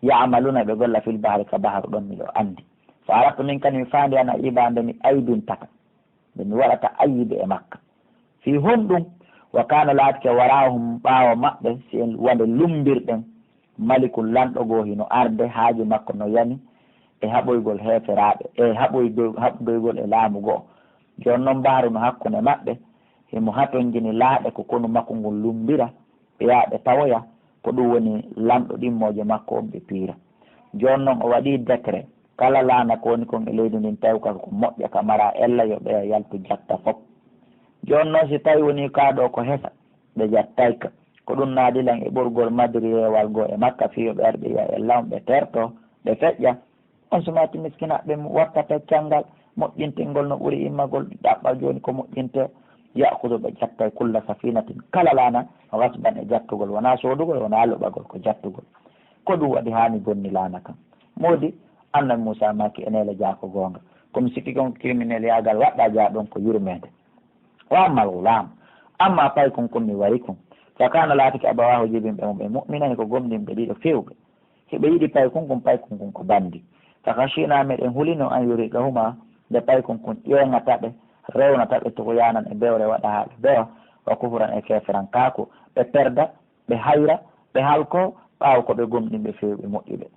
Ya'maluna, ɓe golla, fil bahri, ka baharu ɗon, miɗo anndi. Fa aradtu, min kadi mi faandi, an aibahum, nde mi aibintaka, nde mi waɗata ayibe e makka. Fii honɗum? Wa kana, laatike, wara'ahum, ɓaawo maɓɓe, si en wade lumbirɗen, malikun, lanɗo goo hino arde, haaju makko no yani e haɓoygol heeferaaɓe, e haɓoydo-, haɓdoygol e laamu goo. Jooni non, bahru no hakkunde maɓɓe, Himo hatonjini laaɗe ko konu makko ngun lummbira, ɓe yaha ɓe tawoya, ko ɗum woni lanɗo ɗimmoojo makko on ɓe piira. Jooni non o waɗii décret, kala laana ko woni kon e leydi ndin tawi ka ko moƴƴa ka mara ella yo ɓeya yaltu jatta fof. Jooni non si tawi wonii kaa ɗoo ko hesa, ɓe jattay ka. Ko ɗum naadi lan e ɓurgol madriyeewal goo e Makka fii yo ɓe ar ɓe yi'a ella on ɓe terto, ɓe feƴƴa. On sumaati miskinaɓe mo watta peccal ngal, moƴƴintingol no ɓuri immagol, ɗaɓɓa jooni ko moƴƴinte. Ya'khudhu ɓe jattay kulla safinatin, kala laana, ghasban e jattugol, wonaa soodugol, wonaa loɓagol, ko jattugol. Ko ɗum waɗi haa mi bonni laana kan. Moodi, Annabi Muusaa maaki, e neela jaa ko goonga. Ko mi sikki kon criminel yaagal waɗɗaa jaa ɗon ko yurmeende. Wa ammal ghulaam, amma paykun kun mi wari kun. Fa kaana laatike abawaahu jibinɓe mum ɓe mu'minayni ko gomɗinɓe ɗiɗo feewɓe. Hiɓe yiɗi paykun kun, paykun kun ko banndi. Fa khashiinaa meɗen hulino an yurhiqahumaa, nde paykun kun ƴeeŋata ɓe, rewnata ɓe tughyanan e bewre waɗa haa ɓe bewa, wa kufran e keeferankaaku, ɓe perda, ɓe hayra, ɓe halko, ɓaawo ko ɓe gomɗinɓe feewɓe moƴƴuɓe.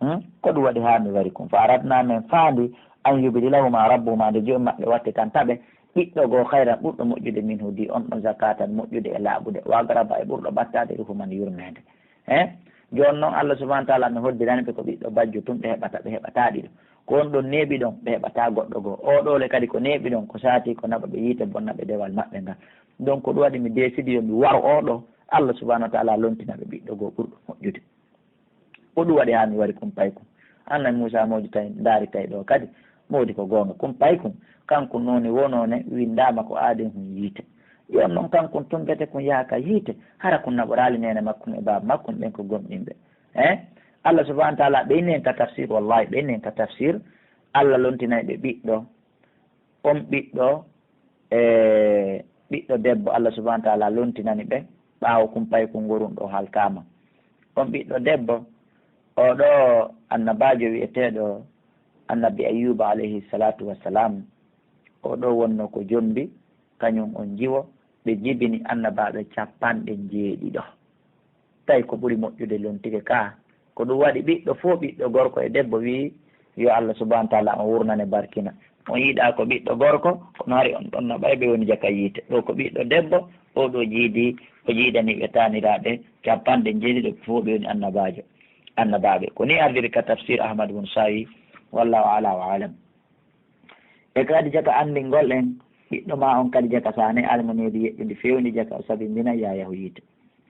Hmm? Ko ɗum waɗi haa mi wari kun. Fa aradnaa men faandi an yubdilahumaa rabbuhumaa nde joom maɓɓe wattitanta ɓe ɓiɗɗo goo khayran ɓurɗo moƴƴude minhu di on ɗon zakatan moƴƴude e laaɓude, wa aqraba e ɓurɗo ɓattaade ruhuman yurmeende. He? Jooni non Allah subhanahu wa taala mi hoddirani ɓe ko ɓiɗɗo bajjo tun ɓe heɓata, ɓe heɓataa ɗiɗo. Ko on ɗon neeɓi ɗon, ɓe heɓataa goɗɗo goo. Oo ɗoo le kadi ko neeɓi ɗon, ko saati ko naɓa ɓe yiite bonna ɓe dewal maɓɓe ngal. Donc ko ɗum waɗi mi deesidi yo mi waro oo ɗoo, Allah subhanahu wa taala lontina ɓe ɓiɗɗo goo ɓurɗo moƴƴude. Ko ɗum waɗi haa mi wari kun paykun. Annabi Muusaa moodi tawi, ndaari tawi ɗoo kadi, moodi ko goonga. Kun paykun, kankun noone woo noone winndaama ko aaden hun yiite. Yo non kankun tumbete kun yaha ka yiite, hara kun naɓoraali neene makkun e baaba makkun ɓen ko gomɗinɓe. Eh? Allah subhanahu wa taala ɓeyni en ka tafsir, wallahi ɓeyni en ka tafsir. Allah lontinay ɓe ɓiɗɗo. On ɓiɗɗo, e ɓiɗɗo debbo, Allah subhanahu wa taala lontinani ɓe ɓaawo kun paykun ngorun ɗoo halkaama. On ɓiɗɗo debbo, oo ɗoo annabaajo wi'eteeɗo annabi Ayyuba alayhi salatu wassalam, oo ɗoo wonno ko jombi, kañum on jiwo, ɓe jibini annabaaɓe cappanɗe njeeɗiɗo. Tawi ko ɓuri moƴƴude lontike kaa, ko ɗum waɗi ɓiɗɗo fof, ɓiɗɗo gorko e debbo, wi'i yo Allah subhanahu wa taala on wurnane barkina. On yiɗaa ko ɓiɗɗo gorko, kono hari on ɗon naɓay ɓe woni jaka yiite. Ɗo ko ɓiɗɗo debbo, oo ɗoo jiidi, o jiidani ɓe taaniraaɓe cappanɗe njeeɗiɗo, ɓe fof ɓe woni annabaajo, annabaaɓe. Ko ni ardiri ka tafsir Ahmad bun Sawi, wallahu ala wa alam. E kadi jaka anndingol en, ɓiɗɗo ma on kadi jaka saane almaneedi yeɗɗundi fewndi jaka o sabimbina ya yahu yiite.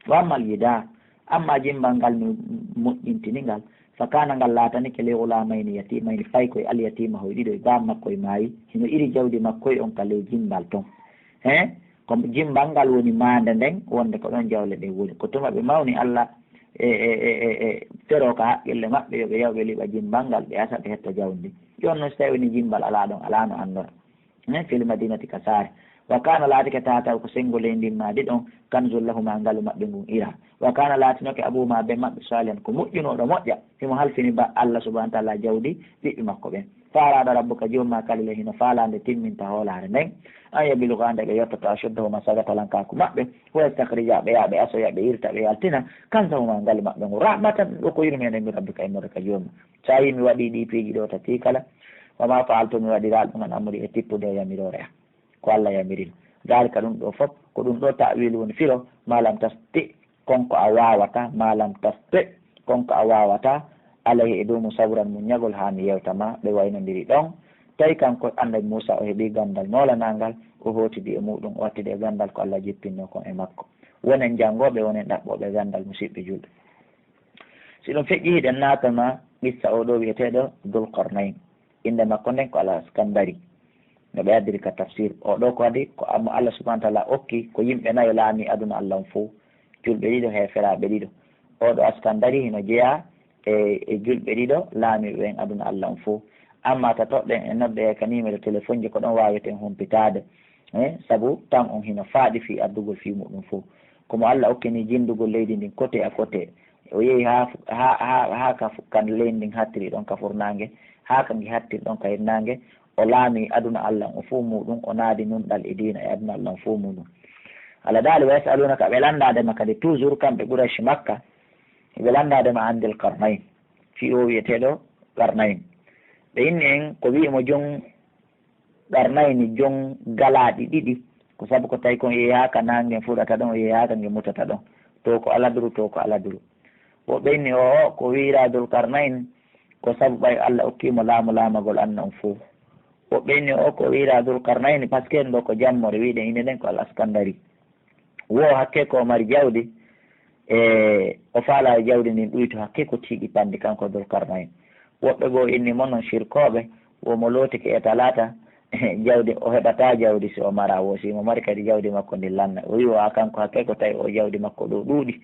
Wa ammal yidaa, amma jimbal ngal mi moƴƴintini ngal, fa kaana ngal laatanike li ghulaamayni yatiimayni, faykoy al yatiima hoy ɗiɗo e baaba makko e maayi, hino iri jawdi makkoy on ka ley jimbal ton. He? Ko jimbal ngal woni maande nden, wonde ko ɗon jawle ɗen woni. Ko tuma ɓe mawni Allah e, e, e, e, e fero ka haqqille maɓɓe, yo ɓe yaw ɓe liɓa jimbal ngal, ɓe asa ɓe hetta jawdi ndin. Jooni non si tawi woni jimbal alaa ɗon, alaa no anndora. Ne, fil madinati ka saare. Wa kaana laatike taataw ko senngo ley ndin maadi ɗon, kanzul lahuma ngalu maɓɓe ngun ira. Wa kaana laatinoke abuhuma ben maɓɓe salihan ko moƴƴunooɗo moƴƴa. Himo halfini ba Allah subhanahu wa taala jawdi ɓiɓɓe makko ɓen. Fa araada rabbuka joom ma kalile hino faalaa nde timminta hoolaare nden. An yabluga nde ɓe yottoto ashuddahuma sagatalankaaku maɓɓe. Wa yastakhrija ɓe yaa ɓe asoya ɓe irta ɓe yaltina. Kanzahuma ngalu maɓɓe ngun rahmatan ɗo ko yurmeende min rabbika immorde ka joom ma. So a yii mi waɗii ɗii piiji ɗoo tati kala, wa ma fa'altu mi waɗiraa ɗum an amri e tippude e yamiroore an. Ko Allah yamirino. Daalika ɗum ɗoo fof, ko ɗum ɗoo ta'wiilu woni firo, ma lam tasti, kon ko a waawataa, ma lam tasti, kon ko a waawataa, alayhi e dow mum sabran muññagol haa mi yewta ma, ɓe waynondiri ɗon. Tawi kanko Annabi Muusaa o heɓii ganndal moolanaangal, o hootidi e muuɗum, o wattidi e ganndal ko Allah jippinnoo kon e makko. Wonen janngooɓe, wonen ɗaɓɓooɓe ganndal, musiɓɓe julɓe. Si ɗum feƴƴii, hiɗen naatana qissa oo ɗoo wi'eteeɗo Dul Qarnayn. Innde makko nden ko Al Askandari. No ɓe addiri ka tafsir. Oo ɗoo ko adi ko mo Allah subhanahu wa taala okki ko yimɓe nayo laamii aduna Allah on fow. Julɓe ɗiɗo, heeferaaɓe ɗiɗo. Oo ɗoo Askandari hino jeyaa e, e julɓe ɗiɗo laamiiɓe ɓen aduna Allah on fow. Amma tatoɓɓen en noddoyay ka numéro téléphone ji ko ɗon waaweten humpitaade. Eh, sabu tan on hino faaɗi fii addugol fii muɗum fow. Ko mo Allah okki ni jinndugol leydi ndin côté à côté. O yehi haa, haa, haa, haa ka fu-, kan leydi ndin hattiri ɗon ka furnaange, haa ka ngi hattiri ɗon ka hirnaange. O laami aduna Allah on fow muɗum, o naadi nunɗal e diina e aduna Allah on fow muɗum. Allah daali, "Wa yas'alunaka", ɓe lanndaade ma kadi toujours kamɓe Quraysh Makka, ɓe lanndaade ma an Dil Qarnayn, fii oo wi'eteeɗo Qarnayn. Ɓe inni en ko wi'i mo jom Qarnayni, jom galaaɗi ɗiɗi, Ko sabu ko tawi kon yeeyaaka naange ngen fuɗata ɗon, o yeeyaaka nge mutata ɗon. To ko aladuru, to ko aladuru. Woɓɓe inni, o, o, ko wiira Dul Karnayn, ko sabu ɓay Allah okkii mo laamu laamagol anna on fow. Woɓɓe inni, o, ko wiira Dul Karnayn, parce que ɗo ko jammore, wiɗen inde nden ko Al Askandari. Wo hakke ko o mari jawdi, e o faala e jawdi ndin ɗuyto hakke ko tiiɗi panndi kanko Dul Karnayn. Woɓɓe goo inni mo non sirkooɓe, wo mo lootike e talaata, jawdi, o heɓataa jawdi si o mara wo, si mo mari kadi jawdi makko ndin lanna. O wi'i o a kanko hakke ko tawi o jawdi makko ɗo ɗuuɗi.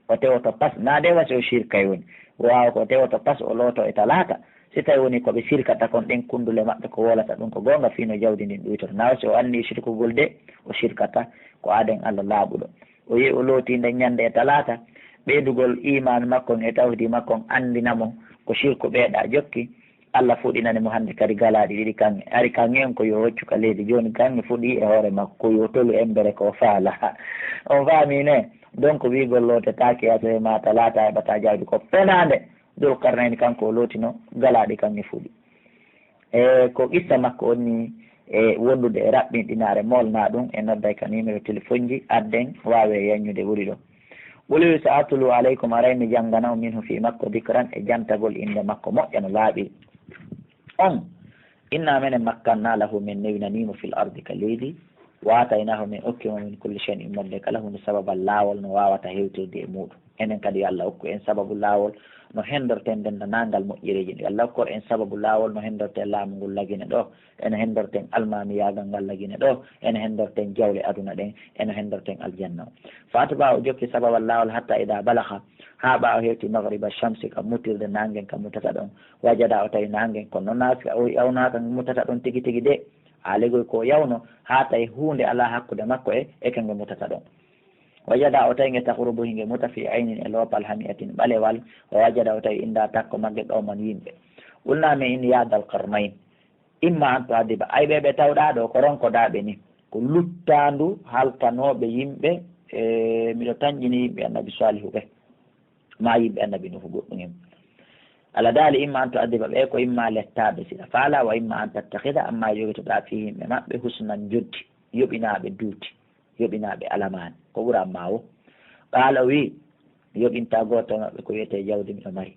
O tewoto pas, naa de wasi o sirkay woni. Waawa ko tewoto pas o looto e talaata. Si tawi woni ko ɓe sirkata kon ɗen kundule maɓɓe ko wolata ɗum ko goonga fii no jawdi ndin ɗuytata. Naa wasi o anni sirkugol de, o sirkata ko aaden Allah laaɓuɗo. O yehi o looti nden ñande e talaata, ɓeydugol iimaan makko e tawhidi makko anndina mo ko sirku ɓeeɗa jokki. Allah fuɗinani mo hannde kadi galaaɗi ɗiɗi kaŋŋe. Ari kaŋŋe on ko yo hoccu ka leydi. Jooni kaŋŋe fuɗi e hoore makko, ko yo tolu embere ko faala. On faami ne? Donc wiigol lootetaake asere ma talaata heɓataa jawdi ko penaande. Dul Karnayni kanko o lootino galaaɗi kaŋŋe fuɗi. E ko qissa makko on ni, e wondude e raɓɓinɗinaare moolnaa ɗum, e nodday ka numéro téléphone ji, adden waawe yanñude ɓuri ɗo. Qul sa atlu alaykum, aray mi janngana on, minhu fii makko, dikran, e jantagol innde makko moƴƴa no laaɓi. On, inna menen makkanna lahu, men newinanii mo, fil ardi ka leydi, wa aataynahu, men okki mo, min kulli shay'in, immorde kala huunde, sababan, laawol no waawata hewtirde e muuɗum. Enen kadi yo Allah okku en sababu laawol no henndorten denndanaangal moƴƴereeji ɗin. Yo Allah okkor en sababu laawol no henndorten laamu ngol Lagine ɗo, eno henndorten almaamiyaagal ngal Lagine ɗo, eno henndorten jawle aduna ɗen, eno henndorten aljanna o. Fa atba'a, o jokki sababal laawol, hatta ida balagha, haa ɓaawo hewti maghriba shamsi, ka mutirde naangen ka mutata ɗon. Wajada, o tawi naangen ko no naafika, o yawnaaka mutata ɗon tigi tigi de. Alegoy ko yawno, haa tawi huunde alaa hakkunde makko e, e ka nge mutata ɗon. Wajada, o tawi nge, taghrubu, hinge muta, fi aynin, e loopal, hami'atin, ɓalewal. Wa wajada, o tawi inda, takko magge, qawman, yimɓe. Qulna, men inni, ya Dal Qarnayn, imma an tu'adhiba, ay ɓe ɓe tawɗaa ɗo ko ronkodaaɓe ni, ko luttaandu halkanooɓe yimɓe, e miɗo tanƴini yimɓe Annabi Saalihu ɓe, maa yimɓe Annabi Nuhu goɗɗum en. Ala daali, imma an tu'adhiba ɓe, ko imma lettaaɓe si a faala, wa imma an tattakhidha, amma yogitoɗaa, fihim, e maɓɓe, husnan, njoɓdi, yoɓinaaɓe duuti, yoɓinaaɓe alamaani. Ko ɓura amma wo. Qaala, o wi'i, mi yoɓintaa gooto e maɓɓe ko wiyetee jawdi miɗo mari.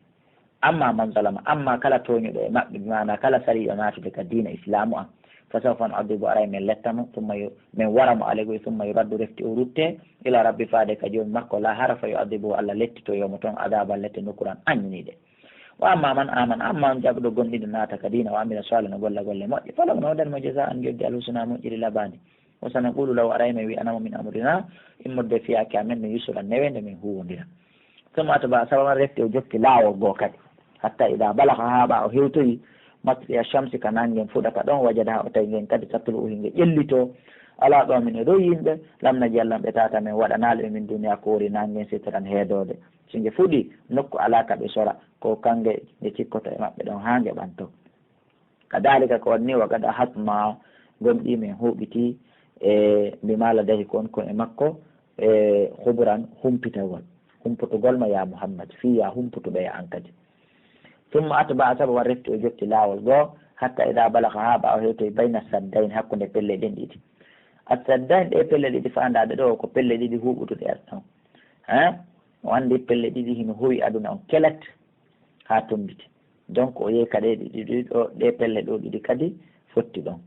Amma man zalama, amma kala tooñuɗo e maɓɓe, bi maana kala sariiɗo naatude ka diina Islaamu an, fa sawfa nu'adhibu, aray men letta mo, summa yu-, men wara mo alegoy, summa yuraddu, refti o rutte, ila rabbi, faade ka Joomi makko, la hara fa yu'adhibu, Allah lettitoyo mo ton, adhaban, lette, nukuran, aññiniiɗe. Wa amma man amana, amma on jaɓuɗo gomɗinɗo naata ka diina, wa amila salihan, no golla golle moƴƴe, falahu, no waɗan mo jazaan, njoɓdi, alhusna, moƴƴiri, labaandi. Wa sanaqulu lahu, aray men wi'ana mo, min amrina, immorde fiyaake amen, no yusran, neweende men huuwondira. Summa atba'a sababan, refti o jokki laawol goo kadi. Hatta ida balagha, haa ɓaawo hewtoyi, matli'a shamsi, ka naangen fuɗata ɗon, wajadaha, o tawi ngen kadi, tatlu'u, hinge ƴellitoo, ala qawmin, e dow yimɓe, lam naj'al, ɓe tata men waɗanaali ɓe, min duniha, ko wori naangen, sitran, heedoode. Si nge fuɗi, nokku alaa ka ɓe sora, ko kange nge cikkoto e maɓɓe ɗon haa nge ɓanto. Kadhalika, ko on ni, wa qad ahatna, gomɗii men huuɓitii, e bima ladayhi, ko on ko e makko, e khubran, humpitagol, humputugol ma ya Muhammad, fiya, humputuɓe ya an kadi. Summa atba'a sababan, refti o jokki laawol goo, hatta ida balagha, haa ɓaawo hewtoyi, bayna saddayn, hakkunde pelle ɗen ɗiɗi. As-saddayn, ɗe pelle ɗiɗi faandaaɗe ɗo, ko pelle ɗiɗi huuɓutuɗe e aduna on. Hein? O anndi pelle ɗiɗi hino howi aduna on kelet haa tummbiti. Donc, o yehi ka ɗe ɗiɗi ɗo, ɗe pelle ɗo ɗiɗi kadi fotti ɗon.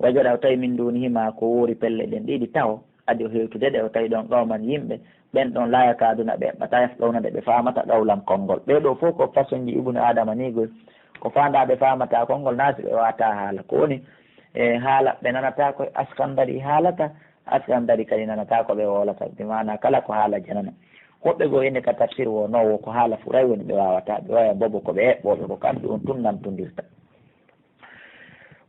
Wajada, o tawi, min dunihima, ko woori pelle ɗen ɗiɗi taho, adi o hewtude ɗe, o tawi ɗon qawman, yimɓe, ɓen ɗon, la yakaduna, ɓe eɓɓataa, yafqahuna, nde ɓe faamata, qawlan, konngol. Ɓee ɗo fof ko façon ji Ibnu Adama ni gol, ko faandaa ɓe faamata konngol, naa si ɓe waata haala. Ko woni, e haala ɓe nanata ko Askandari haalata, Askandari kadi nanata ko ɓe wolata, bi maana kala ko haala janana. Woɓɓe goo inde ka tafsir wo no wo ko haala furay woni ɓe waawata, ɓe wawa bobo ko ɓe eɓɓooɓe ko kamɓe on tun nantondirta.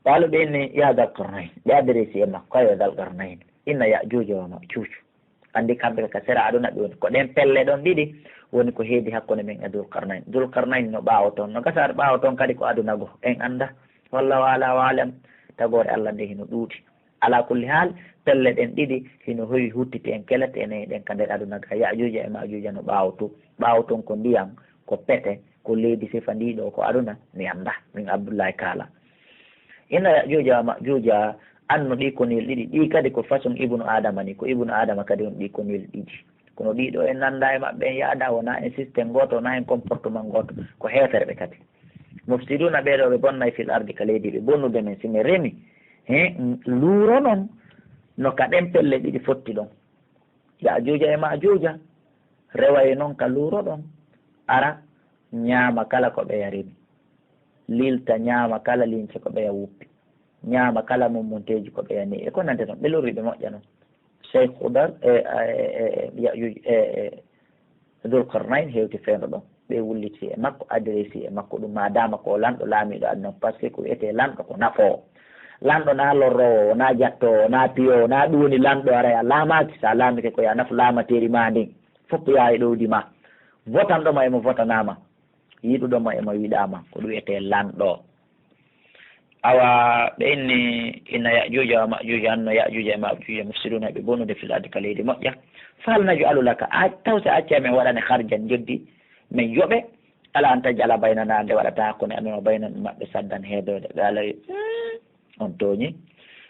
Waalo ɓe inni, ya Dal Qarnayn, ɓe adresi e makko, yo Dal Qarnayn, inna Ya'juuja wa Ma'juuj. Anndi kamɓe ka sera aduna ɓe woni. Ko ɗen pelle ɗon ɗiɗi woni ko heedi hakkunde men e Dul Qarnayn. Dul Qarnayn no ɓaawo ton, no gasa ɓaawo ton kadi ko aduna goo. En annda, wallahu ala wa alam, tagoore Allah nde hino ɗuuɗi. Ala kulli haal, pelle ɗen ɗiɗi hino heewi huttiti en kelete enen ɗen ka nder aduna ga. Ya'juuja e Ma'juuja no ɓaawo to, ɓaawo ton ko ndiyam, ko pete, ko leydi sifa ndi ɗo ko aduna, mi annda, min Abdullahi Kaala. Inna Ya'juuja wa Ma'juuja Anno ɗi konil ɗiɗi, ɗi kadi ko façon ibnu Adama ni, ko ibnu Adama kadi on ɗi konil ɗiɗi. Kono ɗiɗo en nanda e maɓɓe, en yaada, wona en système gooto, wona en comportement gooto, ko heeferɓe kadi. Mufsiduna ɓeeɗo ɓe bonnay fil ardi ka leydi, ɓe bonnude men, si men remi, he, luuro non no ka ɗen pelle ɗiɗi fotti ɗon. Yaajuuja e Maajuuja, reway non ka luuro ɗon, ara ñaama kala ko ɓeya remi, lilta ñaama kala lince ko ɓeya wuppi, ñaama kala mummunteeji ko ɓeya ni, e ko nande non, ɓe lorri ɓe moƴƴa non. Cheikh Khudar, e, e, e, e, Yaajuuj, e, e, Dul Qarnayn hewti feendo ɗon. Ɓe wulliti e makko, adresi e makko ɗum, ma dama ko lanɗo laamiiɗo aduna, par ce que ko wiyetee lanɗo ko nafoowo. Lanɗo na lorroowo, na jattoowo, na piyoowo, na ɗum woni lanɗo, aray a laamaaki, so a laamike ko ya nafu laamateeri ma ndin. Fof yaa e ɗowdi ma. Votanɗo ma emo votanaama. Yiɗuɗo ma emo yiɗaama. Ko ɗum wiyetee lanɗo. Awa ɓe inni, inna Yaajuuja wa Maajuuja, anno Yaajuuja e Maajuuja, mufsiduuna, ɓe bonude fil ardi ka leydi moƴƴa. Fahal naj'alu laka, a, taw si a accay men waɗane harjan njoddi, men yoɓe, ala an taj'ala baynana, nde waɗata hakkunde amen wa baynahum maɓɓe saddan heedoode. Qaala wi, "Hmm, on tooñi.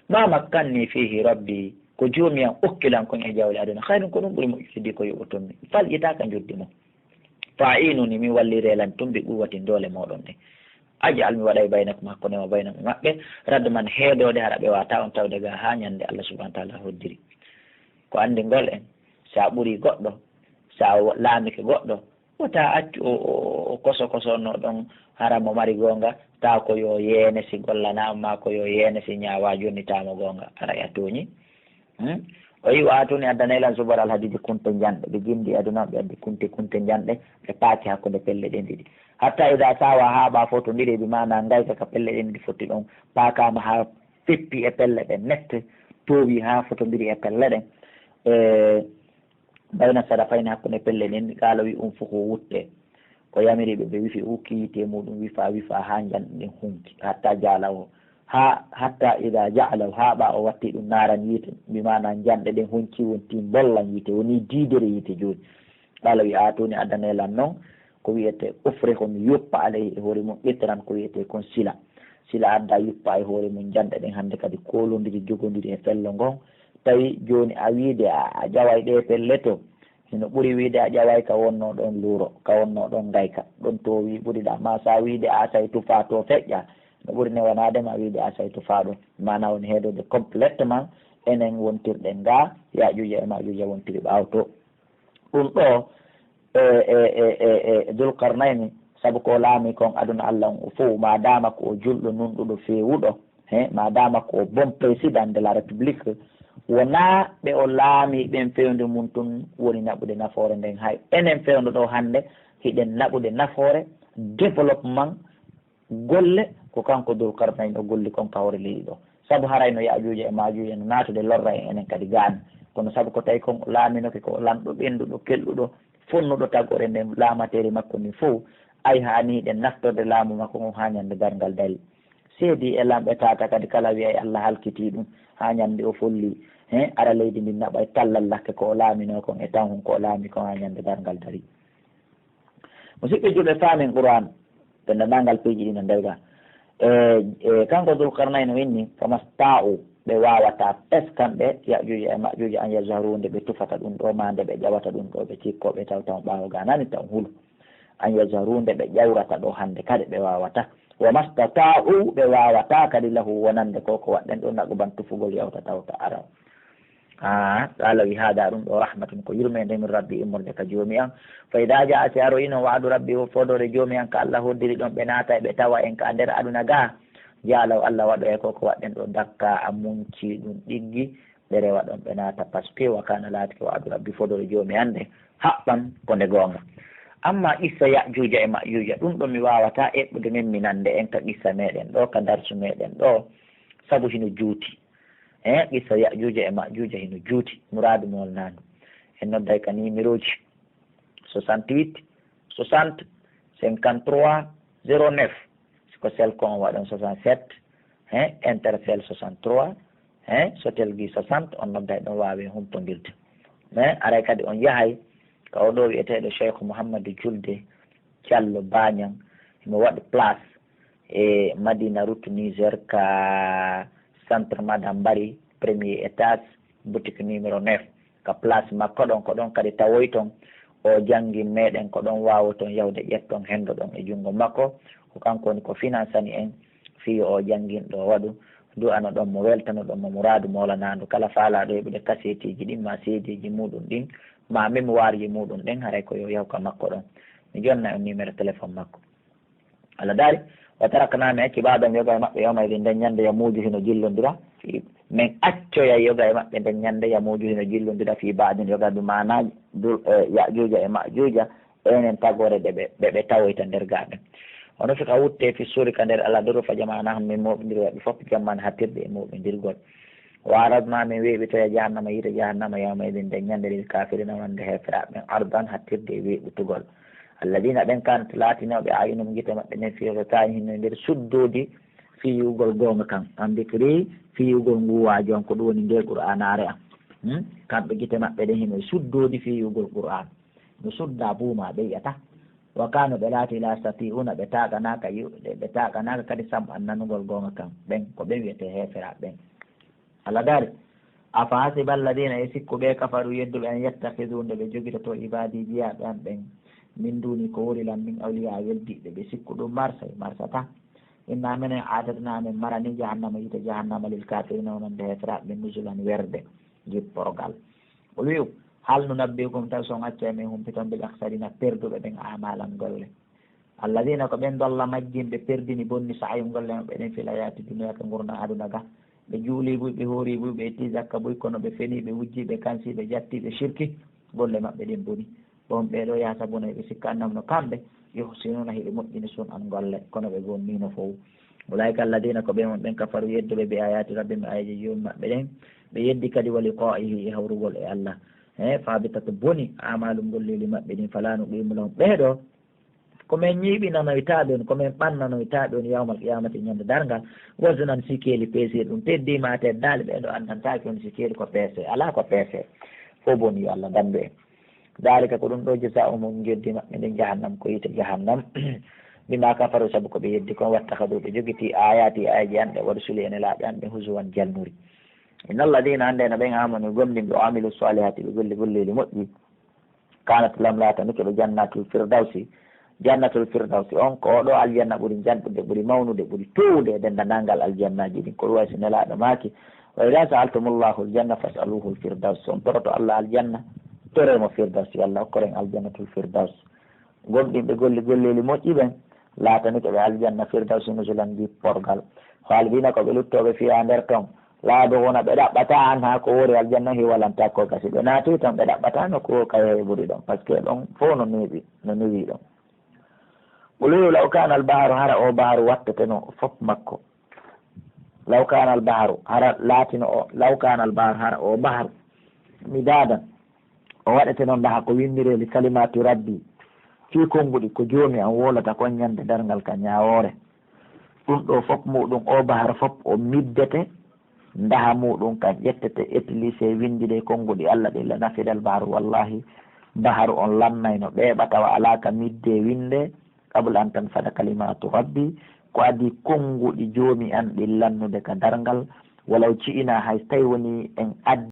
Ma makkannii fiihi rabbii, ko joomi an okki lan kon e jawle aduna, khayrun, ko ɗum ɓuri moƴƴude ko yoɓoton mi. Fal ƴitaa ka njoddi mon." Fa inuni, mi walliree lan tun bi quwwatin, doole mooɗon ɗen. Aj'al, mi waɗay, baynakum, hakkunde ma, baynahum, e maɓɓe, radman, heedoode, hara ɓe waawataa on tawde gaa haa ñande Allah subhanahu wa taala hoddiri. Ko anndingol en, sa ɓuri goɗɗo, sa wo-, laamike goɗɗo, wota accu o, o, o koso koso no ɗon, hara mo mari goonga, taa ko yo yeene si gollanaama, maa ko yo yeene si ñaawaa, jonnitaama goonga, hara a tooñi. Hmm? O yi wa atuni addanay lan zubara alhadidi, kunte njanɗe, ɓe gindi aduna, ɓe addi kunte, kunte njanɗe, ɓe paaki hakkunde pelle ɗen ɗiɗi. Hatta ida sawa, haa ɓa fotondiri, bi maana ngayka ka pelle ɗen ɗiɗi fotti ɗon, paakaama haa feppi e pelle ɗen nette, toowi haa fotondiri e pelle ɗen. E, bayna sadafayni, hakkunde pelle ɗen, qaala wi, unfuxu, wutte. Ko yamiri ɓe, ɓe wifi, ukki yiite muɗum, wifa, wifa, haa njanɗe ɗen hunki, hatta jaalawo, haa, hatta ida jaalaw, haa ɓa o watti ɗum naaran yiite, bi maana njanɗe ɗen hunki wonti mbollan yiite, woni diidere yiite jooni. Qaala wi, atuni, addanee lan non, ko wiyetee ufrihu, mi yoppa, alayhi, e hoore mum, qitran, ko wiyetee kon sila. Sila adda yoppa e hoore mum, njanɗe ɗen hannde kadi koolondiri, jogondiri e fello ngon. Tawi jooni a wiide a, a ƴaway ɗee pelle to, hino ɓuri wiide a ƴaway ka wonnoo ɗon luuro, ka wonnoo ɗon ngayka. Ɗon toowi ɓuri ɗa. Ma sa wiide a asay tufaa to feƴƴa, no ɓuri newanaade ma wiide a asay tufaa ɗum. Maana woni heedode complètement enen wontirɗen ga, Yaajuuja e Maajuuja wontiri ɓaawo to. Ɗum ɗo, e, e, e, e, e Dulkarnayni, sabu ko laami kon aduna Allah on o fow, ma dama ko o julɗo, nunɗuɗo, feewuɗo, he, ma dama ko o bon président de la République, wonaa ɓe o laami ɓen fewndo mum tun woni naɓude nafoore nden. Hay enen fewndo ɗo hannde, hiɗen naɓude nafoore, développement, golle ko kanko Dulkarnayni o golli kon ka hoore leydi ɗo. Sabu haray no Yaajuuja e Maajuuja no naatude lorra en enen kadi gaani. Kono sabu ko tawi kon o laaminoke ko o lanɗo ɓenduɗo, kelɗuɗo, fonnuɗo tagoore nden laamateeri makko ndin fow, ay haani hiɗen naftorde laamu makko ngon haa ñande darngal dari. Seedi e lamɓe tata kadi kala wi'ay Allah halkitii ɗum haa ñande o folli. He, ara leydi ndin naɓay tallal lakke ko o laaminoo kon e tan hun ko o laami kon haa ñande darngal dari. Musidɓe julɓe, faamen Qur'aan, denndaangal piiji ɗi no ndewda. E, e, kanko Dulkarnayni o inni, "Famasta'u", ɓe waawataa pes kamɓe, Yaajuuja e Maajuuja, an yazharuhu, nde ɓe tufata ɗum ɗo, maa nde ɓe ƴawata ɗum ɗo, ɓe cikkoo, ɓe tawta on ɓaawo ga nani taw hulu. An yazharuhu, nde ɓe ƴawrata ɗo hannde kadi ɓe waawataa. Wa mastata'u, ɓe waawataa kadi lahu wonande ko ko waɗɗen ɗo naquban tufugol yawta tawta ara. Ah, qala wi hada ɗum ɗo rahmatun ko yurmeende min rabbi immorde ka joomi an. Fa ida jaa si aroyino wa'du rabbi o fodore joomi an ka Allah hoddiri ɗon ɓe naata ɓe tawa en ka nder aduna ga. Jaalaw Allah waɗo e ko ko waɗɗen ɗo dakka a munci ɗum ɗiggi ɓe rewa ɗon ɓe naata parce que wa kana laati ko wa'du rabbi fodore joomi an nde haɓɓan ko nde goonga. Amma qissa Ya'juuja e Ma'juuja ɗum ɗo mi waawata eɓɓude min mi nande en ka qissa meɗen ɗo ka darsu meɗen ɗo sabu hino juuti. He, qissa Ya'juuja e Ma'juuja hino juuti. Muraadu mi wolnaani. En nodday ka nimerooji soixante-huit soixante cinquante-trois zéro neuf. Si ko Cellcom on waɗon soixante-sept, he, Intercell soixante-trois, he, Sotelgi soixante, on nodday ɗon waawe humpondirde. Mais aray kadi on yahay ka o ɗo wi'eteeɗo Cheikh Mouhamadou Julde Diallo Bagnang, himo waɗi place e Madina route Niger ka Centre Madame Mbari, premier étage, boutique numéro neuf. Ka place makko ɗon, ko ɗon kadi tawoyton. O janngin meɗen, ko ɗon waawoton yahude ƴetton hendo ɗon e junngo makko. Ko kanko woni ko finansani en fii o janngin ɗo waɗu. Du'ano ɗon mo, weltano ɗon mo muraadu moolanaandu. Kala faalaaɗo heɓude kaseetiiji ɗin maa seediiji muuɗum ɗin, maa mémoireji muuɗum ɗin, haray ko yo yahu ka makko ɗon. Mi jonna on numéro téléphone makko. Allah daali, "Wa tarakna, min acci ba'dahum, yoga e maɓɓe, yawma idin, nden ñande, yamuuju, hino jillondira, fi-, min accoya yoga e maɓɓe nden ñande, yamuuju, hino jillondira, fi ba'din, yoga bi maana dul-, eh, ya'juuja e ma'juuja, enen tagoore ɗe ɓe, ɓe, ɓe tawoyta nder gaa ɓen. Wa nufikha, wutte, fi suuri, ka nder aladuru, fa jama'nahum, min mooɓindiri ɓe fof, jam'an, hattirde e mooɓindirgol. Wa aradna, min weeɓitoya jahannama, yiite jahannama, yawma idin, nden ñande, lil kaafirina, wonande heeferaaɓe ɓen, ardan, hattirde e weeɓitugol." Alladina, ɓen kanat laatinooɓe, ayunum, gite maɓɓe ɗen, fi gitaa'in, hino nder suddoodi, fi yi'ugol goonga kan. An dikri, fi yi'ugol ngu waajo an, ko ɗum woni nde Qur'aanaare an. Hmm? Kamɓe gite maɓɓe ɗen hino suddoodi fi yi'ugol Qur'aan. No sudda buuma ɓe yi'ata. Wa kanu, ɓe laati, la yastati'una, ɓe taaganaaka yi'ude, ɓe taaganaaka kadi sam'an nanugol goonga kan. Ɓen, ko ɓen wi'etee heeferaaɓe ɓen. Allah daali, "Afa hasiba alladina", e sikku ɓe, "kafaru", yedduɓe, "an yattakhidhu", nde ɓe jogitoto, "ibadi", jiyaaɓe an ɓen, "min duni", ko wori lan, "min awliya", weldiiɓe, ɓe sikku ɗum marsay, marsata. "Inna", minen, "a'tadna", min marani, "jahannama", yiite jahannama, "lil kafirina", wonande heeferaaɓe, "nuzulan", werde, jipporgal. O wi'u, "Hal nunabbi'ukum", taw si on accay min humpiton, "bil akhsarina", perduɓe ɓen, "a'malan", golle. Alladina, ko ɓen, dalla, majjimɓe, perdini, bonni, sa'yuhum, golle maɓɓe ɗen, fil hayati dunya, ka ngurndan aduna ga. Ɓe juuli buy, ɓe hoori buy, ɓe itti zakka buy, kono ɓe feni, ɓe wujji, ɓe kansi, ɓe jatti, ɓe shirki, golle maɓɓe ɗen boni. Wa hum, ɓee ɗoo, yahsabuna, ɓe sikka, annahum, no kamɓe, yuhsinuna, hiɓe moƴƴini, sun'an, golle, kono ɓe bonniino fow. Ulaika alladina, ko ɓen won ɓen, kafaru, yedduɓe, bi ayati rabbihim, aayeeje Joomi maɓɓe ɗen, ɓe yeddi kadi, wa liqa'ihi, e hawrugol e Allah. He, fa habitat, boni, a'maluhum, golleeli maɓɓe ɗin, fala nuqimu lahum, ɓee ɗoo, ko min ñiiɓinanoytaaɓe on, ko min ɓannanoytaaɓe on, yawmal qiyamati, ñande darngal, waznan, sikeeli, peesirɗum, teddiima, teddaali, ɓee ɗoo anndantaake on sikeeli ko peese, alaa ko peese. Fof boni, yo Allah danndu en. Daalika, ko ɗum ɗoo, jazaa'uhum, njeddi maɓɓe ndin, jahannam, ko yiite jahannam, bima kafaru, sabu ko ɓe yeddi kon, wattakhadhu, ɓe jogiti, ayati, aayeeje an ɗen, wa rusuli, e nelaaɓe an ɓen, huzuwan, jalnuri. Inna alladina, annde no ɓen, amanu, gomɗinɓe, wa amilu salihati, ɓe golli golleeli moƴƴi, kanat, lam, laatanike ɓe, jannatul firdawsi. Jannatul firdawsi on, ko oɗo aljanna ɓuri janɗude, ɓuri mawnude, ɓuri towude e denndanangal aljannaaji ɗin. Ko ɗum wayi si Nelaaɗo maaki, "Wa idha sa'altumullahal janna fas'aluhul firdaws." Si on toroto Allah aljanna, toree mo firdaws. Yo Allah okkor en aljannatul firdaws. Gomɗinɓe golli golleeli moƴƴi ɓen, laatanike ɓe aljanna firdawsi nuzulan, jipporgal. Khalidina, ko ɓe luttooɓe, fiha, nder ton. La yabghuna, ɓe ɗaɓɓataa, anha, ko woori aljanna, hiwalan, takko ka. Si ɓe naati ton, ɓe ɗaɓɓataano ko ka yeeɓuri ɗon, parce que ɗon fof no neeɓi, no newi ɗon. Qul, wi'u, law kana al-bahru, hara o bahru watteteno fof makko. Law kana al-bahru, hara laatino o, law kana al-bahru, hara o bahru, midadan, o waɗete noon, daha, ko winndireeli, kalimati rabbi, fii konnguɗi ko Joomi am wolata kon ñande darngal ka ñaawoore. Ɗum ɗoo fof muuɗum, o bahar fof o middete, ndaha muuɗum kan ƴettete, etlisee, winndidee konnguɗi Allah ɗin, la nafida al-bahru, wallaahi, baharu on lannayno, ɓeeɓa tawa alaa ka middee, winndee, qabla an tanfada kalimatu rabbi, ko adii konnguɗi Joomi an ɗin lannude ka darngal, walaw ji'inaa, hay so tawii wonii en addi